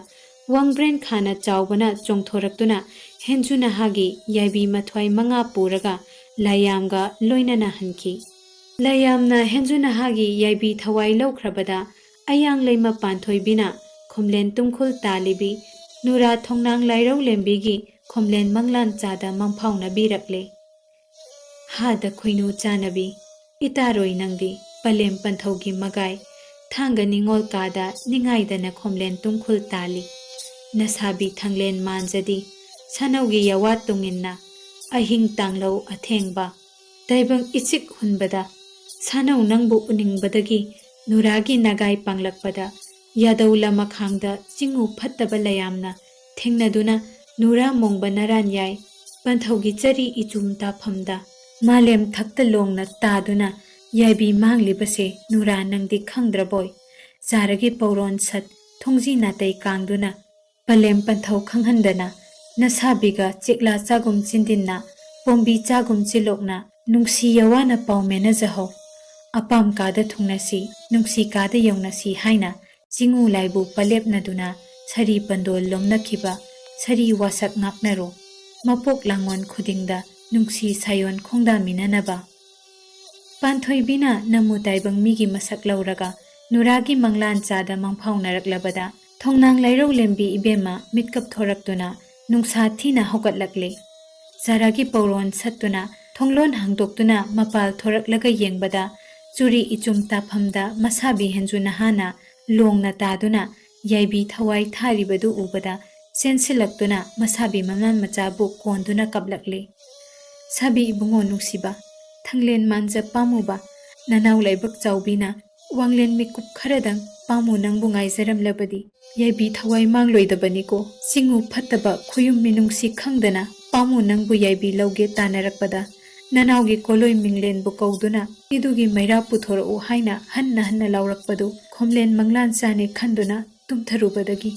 ꯋꯥꯡꯕ꯭ꯔꯦꯟ ꯈꯥꯅ ꯆꯥꯎꯕꯅ ꯆꯣꯡꯊꯣꯔꯛꯇꯨꯅ ꯍꯦꯟꯖꯨ ꯅꯍꯥꯒꯤ ꯌꯥꯏꯕꯤ ꯃꯊ꯭ꯋꯥꯏ ꯃꯉꯥ ꯄꯨꯔꯒ ꯂꯥꯏꯌꯥꯝꯒ ꯂꯣꯏꯅꯅ ꯍꯟꯈꯤ꯫ ꯂꯥꯏꯌꯥꯝꯅ ꯍꯦꯟꯖꯨ ꯅꯍꯥꯒꯤ ꯌꯥꯏꯕꯤ ꯊꯋꯥꯏ ꯂꯧꯈ꯭ꯔꯕꯗ ꯑꯌꯥꯡ ꯂꯩꯃ ꯄꯥꯟꯊꯣꯏꯕꯤꯅ ꯈꯣꯝꯂꯦꯟ ꯇꯨꯡꯈꯨꯜ ꯇꯥꯜꯂꯤꯕꯤ ꯅꯨꯔꯥ ꯊꯣꯡꯅꯥꯡ ꯂꯥꯏꯔꯧ ꯂꯦꯝꯕꯤꯒꯤ ꯈꯣꯝꯂꯦꯟ ꯃꯪꯂꯥꯟ ꯆꯥꯗ ꯃꯪꯐꯥꯎꯅꯕꯤꯔꯛꯂꯦ꯫ ꯍꯥꯗ ꯈꯣꯏꯅꯨ ꯆꯥꯅꯕꯤ, ꯏꯇꯥꯔꯣꯏ ꯅꯪꯗꯤ ꯄꯂꯦꯝ ꯄꯟꯊꯧꯒꯤ ꯃꯒꯥꯏ, ꯊꯥꯡꯒ ꯅꯤꯉꯣꯜ ꯀꯥꯗ ꯅꯤꯡꯉꯥꯏꯗꯅ ꯈꯣꯝꯂꯦꯟ ꯇꯨꯡꯈꯨꯜ ꯇꯥꯜꯂꯤ꯫ ꯅꯁꯥꯕꯤ ꯊꯥꯡꯂꯦꯟ ꯃꯥꯟꯖꯗꯤ, ꯁꯥꯅꯧꯒꯤ ꯌꯥꯋꯥ ꯇꯨꯡꯏꯟꯅ, ꯑꯍꯤꯡ ꯇꯥꯡꯂꯧ ꯑꯊꯦꯡꯕ, ꯇꯥꯏꯕꯪ ꯏꯆꯤꯛ ꯍꯨꯟꯕꯗ, ꯁꯥꯅꯧ ꯅꯪꯕꯨ ꯎꯅꯤꯡꯕꯗꯒꯤ ꯅꯨꯔꯥꯒꯤ ꯅꯒꯥꯏ ꯄꯥꯡꯂꯛꯄꯗ, ꯌꯥꯗꯧ ꯂꯃꯈꯥꯡꯗ ꯆꯤꯡꯉꯨ ꯐꯠꯇꯕ ꯂꯌꯥꯝꯅ ꯊꯦꯡꯅꯗꯨꯅ ꯅꯨꯔꯥ ꯃꯣꯡꯕ ꯅꯔꯥꯟ ꯌꯥꯏ, ꯄꯟꯊꯧꯒꯤ ꯆꯔꯤ ꯏꯆꯨꯝ ꯇꯥꯐꯝꯗ, ꯃꯥꯂꯦꯝ ꯊꯛꯇ ꯂꯣꯡꯅ ꯇꯥꯗꯨꯅ ꯌꯥꯏꯕꯤ ꯃꯥꯡꯂꯤꯕꯁꯦ ꯅꯨꯔꯥ ꯅꯪꯗꯤ ꯈꯪꯗ꯭ꯔꯕꯣꯏ? ꯆꯥꯔꯒꯤ ꯄꯧꯔꯣꯟ ꯁꯠ ꯊꯣꯡꯖꯤ ꯅꯥꯇꯩ ꯀꯥꯡꯗꯨꯅ ꯄꯂꯦꯝ ꯄꯟꯊꯧ ꯈꯪꯍꯟꯗꯅ ꯅꯁꯥꯕꯤꯒ ꯆꯦꯛꯂꯥ ꯆꯥꯒꯨꯝ ꯆꯤꯟꯗꯤꯟꯅ ꯄꯣꯝꯕꯤ ꯆꯥꯒꯨꯝ ꯆꯤꯂꯣꯛꯅ ꯅꯨꯡꯁꯤ ꯌꯥꯋꯥꯅ ꯄꯥꯎ ꯃꯦꯅꯖꯍꯧ꯫ ꯑꯄꯥꯝ ꯀꯥꯗ ꯊꯨꯡꯅꯁꯤ, ꯅꯨꯡꯁꯤ ꯀꯥꯗ ꯌꯧꯅꯁꯤ ꯍꯥꯏꯅ ꯆꯤꯡꯎ ꯂꯥꯏꯕꯨ ꯄꯂꯦꯞꯅꯗꯨꯅ ꯁꯥꯔꯤ ꯄꯟꯗꯣꯜ ꯂꯣꯝꯅꯈꯤꯕ ꯁꯥꯔꯤ ꯋꯥꯁꯛ ꯉꯥꯛꯅꯔꯣ꯫ ꯃꯄꯣꯛ ꯂꯥꯡꯉꯣꯟ ꯈꯨꯗꯤꯡꯗ ꯅꯨꯡꯁꯤ ꯁꯥꯌꯣꯟ ꯈꯣꯡꯗꯥꯃꯤꯟꯅꯅꯕ꯫ ꯄꯥꯟꯊꯣꯏꯕꯤꯅ ꯅꯝꯃꯨ ꯇꯥꯏꯕꯪ ꯃꯤꯒꯤ ꯃꯁꯛ ꯂꯧꯔꯒ ꯅꯨꯔꯥꯒꯤ ꯃꯪꯂꯥꯟ ꯆꯥꯗ ꯃꯪꯐꯥꯎꯅꯔꯛꯂꯕꯗ ꯊꯣꯡꯅꯥꯡ ꯂꯩꯔꯧ ꯂꯦꯝꯕꯤ ꯏꯕꯦꯝꯃ ꯃꯤꯠꯀꯞ ꯊꯣꯔꯛꯇꯨꯅ ꯅꯨꯡꯁꯥ ꯊꯤꯅ ꯍꯧꯒꯠꯂꯛꯂꯦ꯫ ꯆꯥꯔꯥꯒꯤ ꯄꯧꯔꯣꯟ ꯁꯠꯇꯨꯅ ꯊꯣꯡꯂꯣꯟ ꯍꯥꯡꯗꯣꯛꯇꯨꯅ ꯃꯄꯥꯜ ꯊꯣꯔꯛꯂꯒ ꯌꯦꯡꯕꯗ ꯆꯨꯔꯤ ꯏꯆꯨꯝ ꯇꯥꯐꯝꯗ ꯃꯁꯥꯕꯤ ꯍꯦꯟꯖꯨ ꯅꯍꯥꯅ ꯂꯣꯡꯅ ꯇꯥꯗꯨꯅ ꯌꯥꯏꯕꯤ ꯊꯋꯥꯏ ꯊꯥꯔꯤꯕꯗꯨ ꯎꯕꯗ ꯆꯦꯟꯁꯤꯜꯂꯛꯇꯨꯅ ꯃꯁꯥꯕꯤ ꯃꯃꯥꯟ ꯃꯆꯥꯕꯨ ꯀꯣꯟꯗꯨꯅ ꯀꯞꯂꯛꯂꯦ꯫ ꯁꯥꯕꯤ ꯏꯕꯨꯡꯉꯣ ꯅꯨꯡꯁꯤꯕ, ꯊꯪꯂꯦꯟ ꯃꯥꯟꯖ ꯄꯥꯝꯃꯨꯕ, ꯅꯅꯥꯎ ꯂꯥꯏꯕꯛ ꯆꯥꯎꯕꯤꯅ ꯋꯥꯡꯂꯦꯟ ꯃꯤꯀꯨꯞ ꯈꯔꯗꯪ ꯄꯥꯝꯃꯨ ꯅꯪꯕꯨ ꯉꯥꯏꯖꯔꯝꯂꯕꯗꯤ ꯌꯥꯏꯕꯤ ꯊꯋꯥꯏ ꯃꯥꯡꯂꯣꯏꯗꯕꯅꯤꯀꯣ꯫ ꯆꯤꯡꯉꯨ ꯐꯠꯇꯕ ꯈꯨꯌꯨꯝ ꯃꯤꯅꯨꯡꯁꯤ ꯈꯪꯗꯅ ꯄꯥꯝꯃꯨ ꯅꯪꯕꯨ ꯌꯥꯏꯕꯤ ꯂꯧꯒꯦ ꯇꯥꯟꯅꯔꯛꯄꯗ ꯅꯅꯥꯎꯒꯤ ꯀꯣꯂꯣꯏ ꯃꯤꯡꯂꯦꯟꯕꯨ ꯀꯧꯗꯨꯅ ꯏꯗꯨꯒꯤ ꯃꯩꯔꯥ ꯄꯨꯊꯣꯔꯛꯎ ꯍꯥꯏꯅ ꯍꯟꯅ ꯍꯟꯅ ꯂꯥꯎꯔꯛꯄꯗꯨ ꯈꯣꯝꯂꯦꯟ ꯃꯪꯂꯥꯟ ꯆꯥꯅꯤ ꯈꯟꯗꯨꯅ ꯇꯨꯝꯊꯔꯨꯕꯗꯒꯤ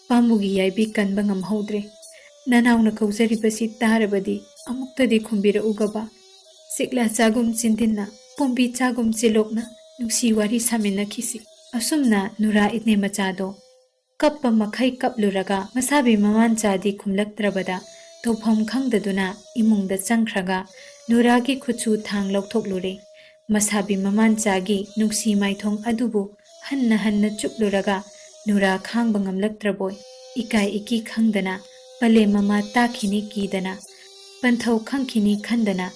ꯄꯥꯝꯃꯨꯒꯤ ꯌꯥꯏꯕꯤ ꯀꯟꯕ ꯉꯝꯍꯧꯗ꯭ꯔꯦ꯫ ꯅꯅꯥꯎꯅ ꯀꯧꯖꯔꯤꯕꯁꯤ ꯇꯥꯔꯕꯗꯤ ꯑꯃꯨꯛꯇꯗꯤ ꯈꯨꯝꯕꯤꯔꯛꯎꯒꯕ꯫ ꯆꯤꯛꯂꯥ ꯆꯥꯒꯨꯝ ꯆꯤꯟꯗꯤꯟꯅ, ꯄꯣꯝꯕꯤ ꯆꯥꯒꯨꯝ ꯆꯤꯂꯣꯛꯅ ꯅꯨꯡꯁꯤ ꯋꯥꯔꯤ ꯁꯥꯃꯤꯟꯅꯈꯤꯁꯤ꯫ ꯑꯁꯨꯝꯅ ꯅꯨꯔꯥ ꯏꯅꯦ ꯃꯆꯥꯗꯣ ꯀꯞꯄ ꯃꯈꯩ ꯀꯞꯂꯨꯔꯒ ꯃꯁꯥꯕꯤ ꯃꯃꯥꯟꯆꯥꯗꯤ ꯈꯨꯝꯂꯛꯇ꯭ꯔꯕꯗ ꯇꯧꯐꯝ ꯈꯪꯗꯗꯨꯅ ꯏꯃꯨꯡꯗ ꯆꯪꯈ꯭ꯔꯒ ꯅꯨꯔꯥꯒꯤ ꯈꯨꯠꯁꯨ ꯊꯥꯡ ꯂꯧꯊꯣꯛꯂꯨꯔꯦ꯫ ꯃꯁꯥꯕꯤ ꯃꯃꯥꯟꯆꯥꯒꯤ ꯅꯨꯡꯁꯤ ꯃꯥꯏꯊꯣꯡ ꯑꯗꯨꯕꯨ ꯍꯟꯅ ꯍꯟꯅ ꯆꯨꯞꯂꯨꯔꯒ ꯅꯨꯔꯥ ꯈꯥꯡꯕ ꯉꯝꯂꯛꯇ꯭ꯔꯕꯣꯏ ꯏꯀꯥꯏ ꯏꯀꯤ ꯈꯪꯗꯅ ꯄꯂꯦꯝ ꯃꯃꯥ ꯇꯥꯈꯤꯅꯤ ꯀꯤꯗꯅ ꯄꯟꯊꯧ ꯈꯪꯈꯤꯅꯤ ꯈꯟꯗꯅ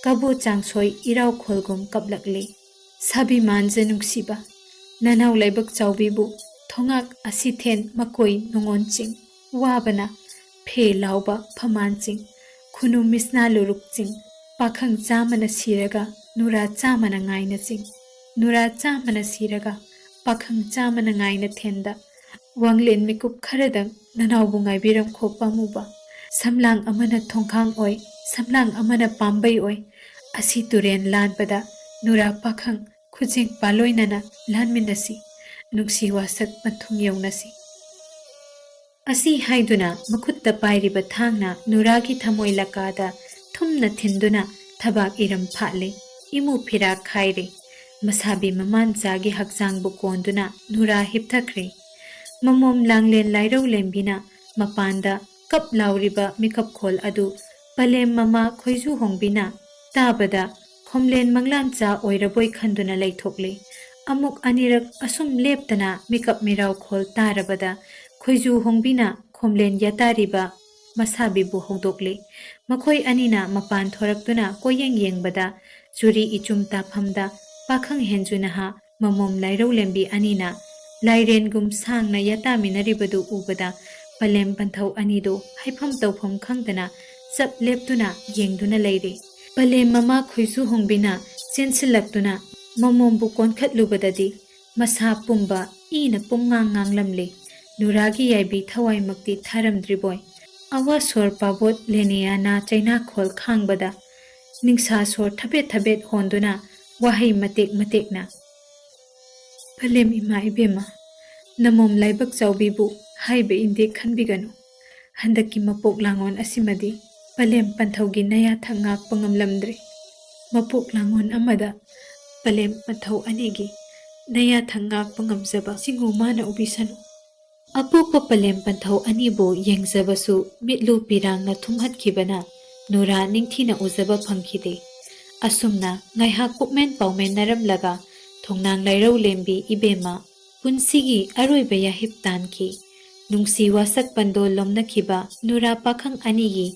ꯀꯕꯣ ꯆꯥꯡꯁꯣꯏ ꯏꯔꯥꯎ ꯈꯣꯜꯒꯨꯝ ꯀꯞꯂꯛꯂꯤ꯫ ꯁꯥꯕꯤ ꯃꯥꯟꯖ ꯅꯨꯡꯁꯤꯕ, ꯅꯅꯥꯎ ꯂꯥꯏꯕꯛ ꯆꯥꯎꯕꯤꯕꯨ ꯊꯣꯉꯥꯛ ꯑꯁꯤꯊꯦꯟ ꯃꯀꯣꯏ ꯅꯣꯡꯉꯣꯟ ꯆꯤꯡ, ꯋꯥꯕꯅ ꯐꯦ ꯂꯥꯎꯕ ꯐꯃꯥꯟ ꯆꯤꯡ, ꯈꯨꯅꯨ ꯃꯤꯁꯅꯥ ꯂꯨꯔꯨꯛ ꯆꯤꯡ, ꯄꯥꯈꯪ ꯆꯥꯝꯃꯅ ꯁꯤꯔꯒ ꯅꯨꯔꯥ ꯆꯥꯝꯃꯅ ꯉꯥꯏꯅ ꯆꯤꯡ, ꯅꯨꯔꯥ ꯆꯥꯝꯃꯅ ꯁꯤꯔꯒ ꯄꯥꯈꯪ ꯆꯥꯝꯃꯅ ꯉꯥꯏꯅ ꯊꯦꯟꯗ ꯋꯥꯡꯂꯦꯟ ꯃꯤꯀꯨꯞ ꯈꯔꯗꯪ ꯅꯅꯥꯎꯕꯨ ꯉꯥꯏꯕꯤꯔꯝꯈꯣ ꯄꯥꯝꯃꯨꯕ꯫ ꯁꯝꯂꯥꯡ ꯑꯃꯅ ꯊꯣꯡꯈꯥꯡ ꯑꯣꯏ, ꯁꯝꯂꯥꯡ ꯑꯃꯅ ꯄꯥꯝꯕꯩ ꯑꯣꯏ꯫ ꯑꯁꯤ ꯇꯨꯔꯦꯟ ꯂꯥꯟꯕꯗ ꯅꯨꯔꯥ ꯄꯥꯈꯪ ꯈꯨꯖꯦꯡ ꯄꯥꯂꯣꯏꯅꯅ ꯂꯥꯟꯃꯤꯟꯅꯁꯤ, ꯅꯨꯡꯁꯤ ꯋꯥꯁꯛ ꯄꯟꯊꯨꯡ ꯌꯧꯅꯁꯤ꯫ ꯑꯁꯤ ꯍꯥꯏꯗꯨꯅ ꯃꯈꯨꯠꯇ ꯄꯥꯏꯔꯤꯕ ꯊꯥꯡꯅ ꯅꯨꯔꯥꯒꯤ ꯊꯃꯣꯏ ꯂꯀꯥꯗ ꯊꯨꯝꯅ ꯊꯤꯟꯗꯨꯅ ꯊꯕꯥꯛ ꯏꯔꯝ ꯐꯥꯠꯂꯦ꯫ ꯏꯃꯨ ꯐꯤꯔꯥꯛ ꯈꯥꯏꯔꯦ꯫ ꯃꯁꯥꯕꯤ ꯃꯃꯥꯟꯆꯥꯒꯤ ꯍꯛꯆꯥꯡꯕꯨ ꯀꯣꯟꯗꯨꯅ ꯅꯨꯔꯥ ꯍꯤꯞꯊꯈ꯭ꯔꯦ꯫ ꯃꯃꯣꯝ ꯂꯥꯡꯂꯦꯟ ꯂꯥꯏꯔꯧ ꯂꯦꯝꯕꯤꯅ ꯃꯄꯥꯟꯗ ꯀꯞ ꯂꯥꯎꯔꯤꯕ ꯃꯤꯀꯞ ꯈꯣꯜ ꯑꯗꯨ ꯄꯂꯦꯝ ꯃꯃꯥ ꯈꯣꯏꯖꯨ ꯍꯣꯡꯕꯤꯅ ꯇꯥꯕꯗ ꯈꯣꯝꯂꯦꯟ ꯃꯪꯂꯥꯟꯆꯥ ꯑꯣꯏꯔꯕꯣꯏ ꯈꯟꯗꯨꯅ ꯂꯩꯊꯣꯛꯂꯦ꯫ ꯑꯃꯨꯛ ꯑꯅꯤꯔꯛ ꯑꯁꯨꯝ ꯂꯦꯞꯇꯅ ꯃꯤꯀꯞ ꯃꯤꯔꯥꯎ ꯈꯣꯜ ꯇꯥꯔꯕꯗ ꯈꯣꯏꯖꯨ ꯍꯣꯡꯕꯤꯅ ꯈꯣꯝꯂꯦꯟ ꯌꯥꯇꯥꯔꯤꯕ ꯃꯁꯥꯕꯤꯕꯨ ꯍꯧꯗꯣꯛꯂꯦ꯫ ꯃꯈꯣꯏ ꯑꯅꯤꯅ ꯃꯄꯥꯟ ꯊꯣꯔꯛꯇꯨꯅ ꯀꯣꯏꯌꯦꯡ ꯌꯦꯡꯕꯗ ꯆꯨꯔꯤ ꯏꯆꯨꯝ ꯇꯥꯐꯝꯗ ꯄꯥꯈꯪ ꯍꯦꯟꯖꯨ ꯅꯍꯥ ꯃꯃꯣꯝ ꯂꯥꯏꯔꯧ ꯂꯦꯝꯕꯤ ꯑꯅꯤꯅ ꯂꯥꯏꯔꯦꯟꯒꯨꯝ ꯁꯥꯡꯅ ꯌꯥꯇꯥꯃꯤꯟꯅꯔꯤꯕꯗꯨ ꯎꯕꯗ ꯄꯂꯦꯝ ꯄꯟꯊꯧ ꯑꯅꯤꯗꯨ ꯍꯥꯏꯐꯝ ꯇꯧꯐꯝ ꯈꯪꯗꯅ ꯆꯞ ꯂꯦꯞꯇꯨꯅ ꯌꯦꯡꯗꯨꯅ ꯂꯩꯔꯦ꯫ ꯄꯂꯦꯝ ꯃꯃꯥ ꯈꯣꯏꯖꯨ ꯍꯣꯡꯕꯤꯅ ꯆꯦꯟꯁꯤꯜꯂꯛꯇꯨꯅ ꯃꯃꯣꯝꯕꯨ ꯀꯣꯟꯈꯠꯂꯨꯕꯗꯗꯤ ꯃꯁꯥ ꯄꯨꯝꯕ ꯏꯅ ꯄꯨꯝꯉꯥꯡ ꯉꯥꯡꯂꯝꯂꯦ꯫ ꯅꯨꯔꯥꯒꯤ ꯌꯥꯏꯕꯤ ꯊꯋꯥꯏꯃꯛꯇꯤ ꯊꯥꯔꯝꯗ꯭ꯔꯤꯕꯣꯏ꯫ ꯑꯋꯥ ꯁꯣꯔ ꯄꯥꯕꯣꯠ ꯂꯦꯅꯤꯌꯥꯅ ꯆꯩꯅꯥꯈꯣꯜ ꯈꯥꯡꯕꯗ ꯅꯤꯡꯁꯥ ꯁꯣꯔ ꯊꯕꯦꯠ ꯊꯕꯦꯠ ꯍꯣꯟꯗꯨꯅ ꯋꯥꯍꯩ ꯃꯇꯦꯛ ꯃꯇꯦꯛꯅ, "ꯄꯂꯦꯝ ꯏꯃꯥ ꯏꯕꯦꯝꯃ, ꯅꯃꯣꯝ ꯂꯥꯏꯕꯛ ꯆꯥꯎꯕꯤꯕꯨ ꯍꯥꯏꯕ ꯏꯟꯗꯦ ꯈꯟꯕꯤꯒꯅꯨ꯫ ꯍꯟꯗꯛꯀꯤ ꯃꯄꯣꯛ ꯂꯥꯡꯑꯣꯟ ꯑꯁꯤꯃꯗꯤ ꯄꯂꯦꯝ ꯄꯟꯊꯧꯒꯤ ꯅꯌꯥꯊꯪ ꯉꯥꯛꯄ ꯉꯝꯂꯝꯗ꯭ꯔꯦ꯫ ꯃꯄꯣꯛ ꯂꯥꯡꯑꯣꯟ ꯑꯃꯗ ꯄꯂꯦꯝ ꯄꯟꯊꯧ ꯑꯅꯤꯒꯤ ꯅꯌꯥꯊꯪ ꯉꯥꯛꯄ ꯉꯝꯖꯕ ꯁꯤꯡꯉꯨ ꯃꯥꯅ ꯎꯕꯤꯁꯅꯨ꯫" ꯑꯄꯣꯛꯄ ꯄꯂꯦꯝ ꯄꯟꯊꯧ ꯑꯅꯤꯕꯨ ꯌꯦꯡꯖꯕꯁꯨ ꯃꯤꯠꯂꯨ ꯄꯤꯔꯥꯡꯅ ꯊꯨꯝꯍꯠꯈꯤꯕꯅ ꯅꯨꯔꯥ ꯅꯤꯡꯊꯤꯅ ꯎꯖꯕ ꯐꯪꯈꯤꯗꯦ꯫ ꯑꯁꯨꯝꯅ ꯉꯥꯏꯍꯥꯛ ꯄꯨꯛꯃꯦꯟ ꯄꯥꯎꯃꯦꯟꯅꯔꯝꯂꯒ ꯊꯣꯡꯅꯥꯡ ꯂꯥꯏꯔꯧ ꯂꯦꯝꯕꯤ ꯏꯕꯦꯝꯃ ꯄꯨꯟꯁꯤꯒꯤ ꯑꯔꯣꯏꯕ ꯌꯥꯍꯤꯞ ꯇꯥꯟꯈꯤ꯫ ꯅꯨꯡꯁꯤ ꯋꯥꯁꯛ ꯄꯟꯗꯣ ꯂꯣꯝꯅꯈꯤꯕ ꯅꯨꯔꯥ ꯄꯥꯈꯪ ꯑꯅꯤꯒꯤ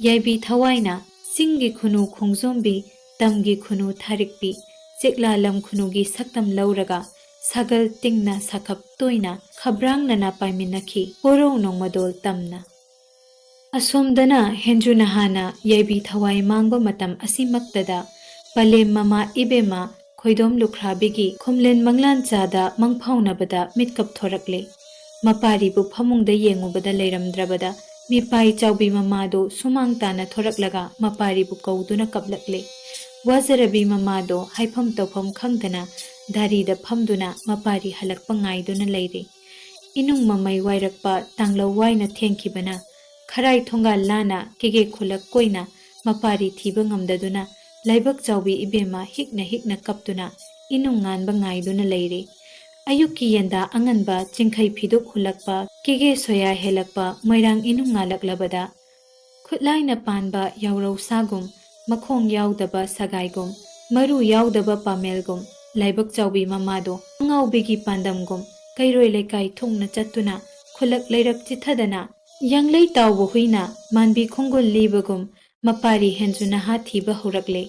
ꯌꯥꯏꯕꯤ ꯊꯋꯥꯏꯅ ꯆꯤꯡꯒꯤ ꯈꯨꯅꯨ ꯈꯣꯡꯖꯣꯝꯕꯤ, ꯇꯝꯒꯤ ꯈꯨꯅꯨ ꯊꯥꯔꯤꯛꯄꯤ, ꯆꯦꯛꯂꯥ ꯂꯝ ꯈꯨꯅꯨꯒꯤ ꯁꯛꯇꯝ ꯂꯧꯔꯒ ꯁꯥꯒꯜ ꯇꯤꯡꯅ ꯁꯥꯈꯞ ꯇꯣꯏꯅ ꯈꯕ꯭ꯔꯥꯡꯅꯅ ꯄꯥꯏꯃꯤꯟꯅꯈꯤ ꯄꯣꯔꯧ ꯅꯣꯡꯃꯗꯣꯜ ꯇꯝꯅ꯫ ꯑꯁꯣꯝꯗꯅ ꯍꯦꯟꯖꯨ ꯅꯍꯥꯅ ꯌꯥꯏꯕꯤ ꯊꯋꯥꯏ ꯃꯥꯡꯕ ꯃꯇꯝ ꯑꯁꯤꯃꯛꯇꯗ ꯄꯂꯦꯝ ꯃꯃꯥ ꯏꯕꯦꯝꯃ ꯈꯣꯏꯗꯣꯝ ꯂꯨꯈ꯭ꯔꯥꯕꯤꯒꯤ ꯈꯣꯝꯂꯦꯟ ꯃꯪꯂꯥꯟꯆꯥꯗ ꯃꯪꯐꯥꯎꯅꯕꯗ ꯃꯤꯠꯀꯞ ꯊꯣꯔꯛꯂꯦ꯫ ꯃꯄꯥꯔꯤꯕꯨ ꯐꯃꯨꯡꯗ ꯌꯦꯡꯉꯨꯕꯗ ꯂꯩꯔꯝꯗ꯭ꯔꯕꯗ ꯃꯤꯄꯥꯏ ꯆꯥꯎꯕꯤ ꯃꯃꯥꯗꯨ ꯁꯨꯃꯥꯡ ꯇꯥꯅ ꯊꯣꯔꯛꯂꯒ ꯃꯄꯥꯔꯤꯕꯨ ꯀꯧꯗꯨꯅ ꯀꯞꯂꯛꯂꯦ꯫ ꯋꯥꯖꯔꯕꯤ ꯃꯃꯥꯗꯣ ꯍꯥꯏꯐꯝ ꯇꯧꯐꯝ ꯈꯪꯗꯅ ꯗꯥꯔꯤꯗ ꯐꯝꯗꯨꯅ ꯃꯄꯥꯔꯤ ꯍꯜꯂꯛꯄ ꯉꯥꯏꯗꯨꯅ ꯂꯩꯔꯦ꯫ ꯏꯅꯨꯡ ꯃꯃꯩ ꯋꯥꯏꯔꯛꯄ ꯇꯥꯡꯂꯧ ꯋꯥꯏꯅ ꯊꯦꯡꯈꯤꯕꯅ ꯈꯔꯥꯏ ꯊꯣꯡꯒꯥꯜ ꯂꯥꯟꯅ ꯀꯦꯒꯦ ꯈꯨꯂꯛ ꯀꯣꯏꯅ ꯃꯄꯥꯔꯤ ꯊꯤꯕ ꯉꯝꯗꯗꯨꯅ ꯂꯥꯏꯕꯛ ꯆꯥꯎꯕꯤ ꯏꯕꯦꯝꯃ ꯍꯤꯛꯅ ꯍꯤꯛꯅ ꯀꯞꯇꯨꯅ ꯏꯅꯨꯡ ꯉꯥꯟꯕ ꯉꯥꯏꯗꯨꯅ ꯂꯩꯔꯤ꯫ ꯑꯌꯨꯛꯀꯤ ꯌꯦꯟꯗꯥ ꯑꯉꯟꯕ ꯆꯤꯡꯈꯩ ꯐꯤꯗꯨꯛ ꯍꯨꯜꯂꯛꯄ, ꯀꯦꯒꯦ ꯁꯣꯌꯥ ꯍꯦꯜꯂꯛꯄ ꯃꯣꯏꯔꯥꯡ ꯏꯅꯨꯡ ꯉꯥꯜꯂꯛꯂꯕꯗ, ꯈꯨꯠꯂꯥꯏꯅ ꯄꯥꯟꯕ ꯌꯥꯎꯔꯧ ꯁꯥꯒꯨꯝ, ꯃꯈꯣꯡ ꯌꯥꯎꯗꯕ ꯁꯒꯥꯏꯒꯨꯝ, ꯃꯔꯨ ꯌꯥꯎꯗꯕ ꯄꯥꯃꯦꯜꯒꯨꯝ, ꯂꯥꯏꯕꯛ ꯆꯥꯎꯕꯤ ꯃꯃꯥꯗꯣ ꯑꯉꯥꯎꯕꯤꯒꯤ ꯄꯥꯟꯗꯝꯒꯨꯝ ꯀꯩꯔꯣꯏ ꯂꯩꯀꯥꯏ ꯊꯨꯡꯅ ꯆꯠꯇꯨꯅ, ꯈꯨꯜꯂꯛ ꯂꯩꯔꯛ ꯆꯤꯊꯗꯅ, ꯌꯥꯡꯂꯩ ꯇꯥꯎꯕ ꯍꯨꯏꯅ ꯃꯥꯟꯕꯤ ꯈꯣꯡꯒꯨꯜ ꯂꯤꯕꯒꯨꯝ ꯃꯄꯥꯔꯤ ꯍꯦꯟꯖꯨ ꯅꯍꯥ ꯊꯤꯕ ꯍꯧꯔꯛꯂꯦ꯫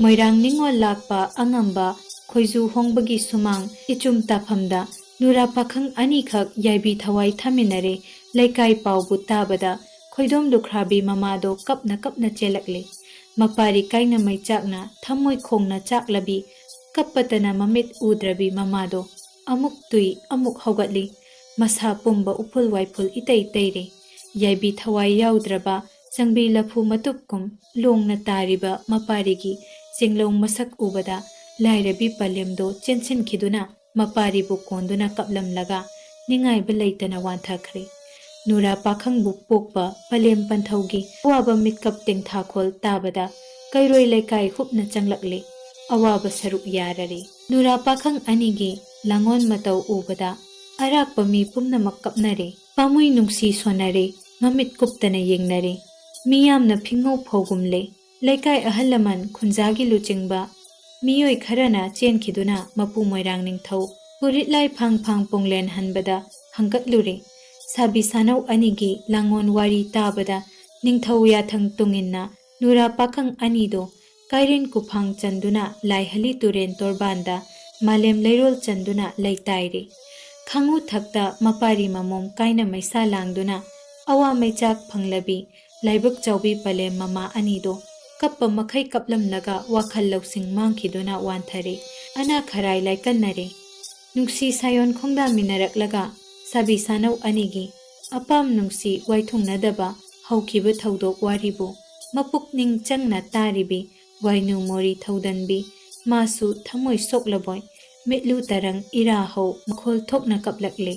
ꯃꯣꯏꯔꯥꯡ ꯅꯤꯉꯣꯜ ꯂꯥꯛꯄ ꯑꯉꯝꯕ ꯈꯣꯏꯖꯨ ꯍꯣꯡꯕꯒꯤ ꯁꯨꯃꯥꯡ ꯏꯆꯨꯝ ꯇꯥꯐꯝꯗ ꯅꯨꯔꯥ ꯄꯥꯈꯪ ꯑꯅꯤꯈꯛ ꯌꯥꯏꯕꯤ ꯊꯋꯥꯏ ꯊꯥꯃꯤꯟꯅꯔꯦ꯫ ꯂꯩꯀꯥꯏ ꯄꯥꯎꯕꯨ ꯇꯥꯕꯗ ꯈꯣꯏꯗꯣꯝ ꯂꯨꯈ꯭ꯔꯥꯕꯤ ꯃꯃꯥꯗꯣ ꯀꯞꯅ ꯀꯞꯅ ꯆꯦꯜꯂꯛꯂꯦ꯫ ꯃꯄꯥꯔꯤ ꯀꯥꯏꯅ ꯃꯩꯆꯥꯛꯅ ꯊꯃꯣꯏ ꯈꯣꯡꯅ ꯆꯥꯛꯂꯕꯤ, ꯀꯞꯄꯇꯅ ꯃꯃꯤꯠ ꯎꯗ꯭ꯔꯕꯤ ꯃꯃꯥꯗꯣ ꯑꯃꯨꯛ ꯇꯨꯏ ꯑꯃꯨꯛ ꯍꯧꯒꯠꯂꯤ꯫ ꯃꯁꯥ ꯄꯨꯝꯕ ꯎꯐꯨꯜ ꯋꯥꯏꯐꯨꯜ ꯏꯇꯩ ꯇꯩꯔꯦ꯫ ꯌꯥꯏꯕꯤ ꯊꯋꯥꯏ ꯌꯥꯎꯗ꯭ꯔꯕ ꯆꯪꯕꯤ ꯂꯐꯨ ꯃꯇꯨꯞꯀꯨꯝ ꯂꯣꯡꯅ ꯇꯥꯔꯤꯕ ꯃꯄꯥꯔꯤꯒꯤ ꯆꯤꯡꯂꯧ ꯃꯁꯛ ꯎꯕꯗ ꯂꯥꯏꯔꯕꯤ ꯄꯂꯦꯝꯗꯣ ꯆꯦꯟꯁꯤꯟꯈꯤꯗꯨꯅ ꯃꯄꯥꯔꯤꯕꯨ ꯀꯣꯟꯗꯨꯅ ꯀꯞꯂꯝꯂꯒ ꯅꯤꯡꯉꯥꯏꯕ ꯂꯩꯇꯅ ꯋꯥꯟꯊꯈ꯭ꯔꯦ꯫ ꯅꯨꯔꯥ ꯄꯥꯈꯪꯕꯨ ꯄꯣꯛꯄ ꯄꯂꯦꯝ ꯄꯟꯊꯧꯒꯤ ꯑꯋꯥꯕ ꯃꯤꯠꯀꯞ ꯇꯦꯡꯊꯥꯈꯣꯜ ꯇꯥꯕꯗ ꯀꯩꯔꯣꯏ ꯂꯩꯀꯥꯏ ꯍꯨꯞꯅ ꯆꯪꯂꯛꯂꯦ꯫ ꯑꯋꯥꯕ ꯁꯔꯨꯛ ꯌꯥꯔꯔꯦ꯫ ꯅꯨꯔꯥ ꯄꯥꯈꯪ ꯑꯅꯤꯒꯤ ꯂꯥꯡꯑꯣꯟ ꯃꯇꯧ ꯎꯕꯗ ꯑꯔꯥꯛꯄ ꯃꯤ ꯄꯨꯝꯅꯃꯛ ꯀꯞꯅꯔꯦ꯫ ꯄꯥꯃꯨꯏ ꯅꯨꯡꯁꯤ ꯁꯣꯟꯅꯔꯦ꯫ ꯃꯃꯤꯠ ꯀꯨꯞꯇꯅ ꯌꯦꯡꯅꯔꯦ꯫ ꯃꯤꯌꯥꯝꯅ ꯐꯤꯡꯉꯧ ꯐꯧꯒꯨꯝꯂꯦ꯫ ꯂꯩꯀꯥꯏ ꯑꯍꯜ ꯂꯃꯟ, ꯈꯨꯟꯖꯥꯒꯤ ꯂꯨꯆꯤꯡꯕ ꯃꯤꯑꯣꯏ ꯈꯔꯅ ꯆꯦꯟꯈꯤꯗꯨꯅ ꯃꯄꯨ ꯃꯣꯏꯔꯥꯡ ꯅꯤꯡꯊꯧ ꯐꯨꯔꯤꯠ ꯂꯥꯏ ꯐꯥꯡ ꯐꯥꯡ ꯄꯨꯡꯂꯦꯟ ꯍꯟꯕꯗ ꯍꯪꯒꯠꯂꯨꯔꯦ꯫ ꯁꯥꯕꯤ ꯁꯥꯅꯧ ꯑꯅꯤꯒꯤ ꯂꯥꯡꯑꯣꯟ ꯋꯥꯔꯤ ꯇꯥꯕꯗ ꯅꯤꯡꯊꯧ ꯌꯥꯊꯪ ꯇꯨꯡꯏꯟꯅ ꯅꯨꯔꯥ ꯄꯥꯈꯪ ꯑꯅꯤꯗꯣ ꯀꯥꯏꯔꯦꯟ ꯀꯨꯐꯥꯡ ꯆꯟꯗꯨꯅ ꯂꯥꯏꯍꯂꯤ ꯇꯨꯔꯦꯟ ꯇꯣꯔꯕꯥꯟꯗ ꯃꯥꯂꯦꯝ ꯂꯩꯔꯣꯜ ꯆꯟꯗꯨꯅ ꯂꯩꯇꯥꯏꯔꯦ꯫ ꯈꯥꯡꯉꯨ ꯊꯛꯇ ꯃꯄꯥꯔꯤ ꯃꯃꯣꯝ ꯀꯥꯏꯅ ꯃꯩꯁꯥ ꯂꯥꯡꯗꯨꯅ ꯑꯋꯥ ꯃꯩꯆꯥꯛ ꯐꯪꯂꯕꯤ ꯂꯥꯏꯕꯛ ꯆꯥꯎꯕꯤ ꯄꯂꯦꯝ ꯃꯃꯥ ꯑꯅꯤꯗꯣ ꯀꯞꯄ ꯃꯈꯩ ꯀꯞꯂꯝꯂꯒ ꯋꯥꯈꯜ ꯂꯧꯁꯤꯡ ꯃꯥꯡꯈꯤꯗꯨꯅ ꯋꯥꯟꯊꯔꯦ꯫ ꯑꯅꯥ ꯈꯔꯥꯏ ꯂꯥꯏꯀꯟꯅꯔꯦ꯫ ꯅꯨꯡꯁꯤ ꯁꯥꯌꯣꯟ ꯈꯣꯡꯗꯥꯃꯤꯟꯅꯔꯛꯂꯒ ꯁꯥꯕꯤ ꯁꯥꯅꯧ ꯑꯅꯤꯒꯤ ꯑꯄꯥꯝ ꯅꯨꯡꯁꯤ ꯋꯥꯏꯊꯨꯡꯅꯗꯕ ꯍꯧꯈꯤꯕ ꯊꯧꯗꯣꯛ ꯋꯥꯔꯤꯕꯨ ꯃꯄꯨꯛꯅꯤꯡ ꯆꯪꯅ ꯇꯥꯔꯤꯕꯤ ꯋꯥꯏꯅꯨ ꯃꯣꯔꯤ ꯊꯧꯗꯟꯕꯤ ꯃꯥꯁꯨ ꯊꯃꯣꯏ ꯁꯣꯛꯂꯕꯣꯏ ꯃꯤꯠꯂꯨ ꯇꯔꯪ ꯏꯔꯥ ꯍꯧ ꯃꯈꯣꯜ ꯊꯣꯛꯅ ꯀꯞꯂꯛꯂꯦ꯫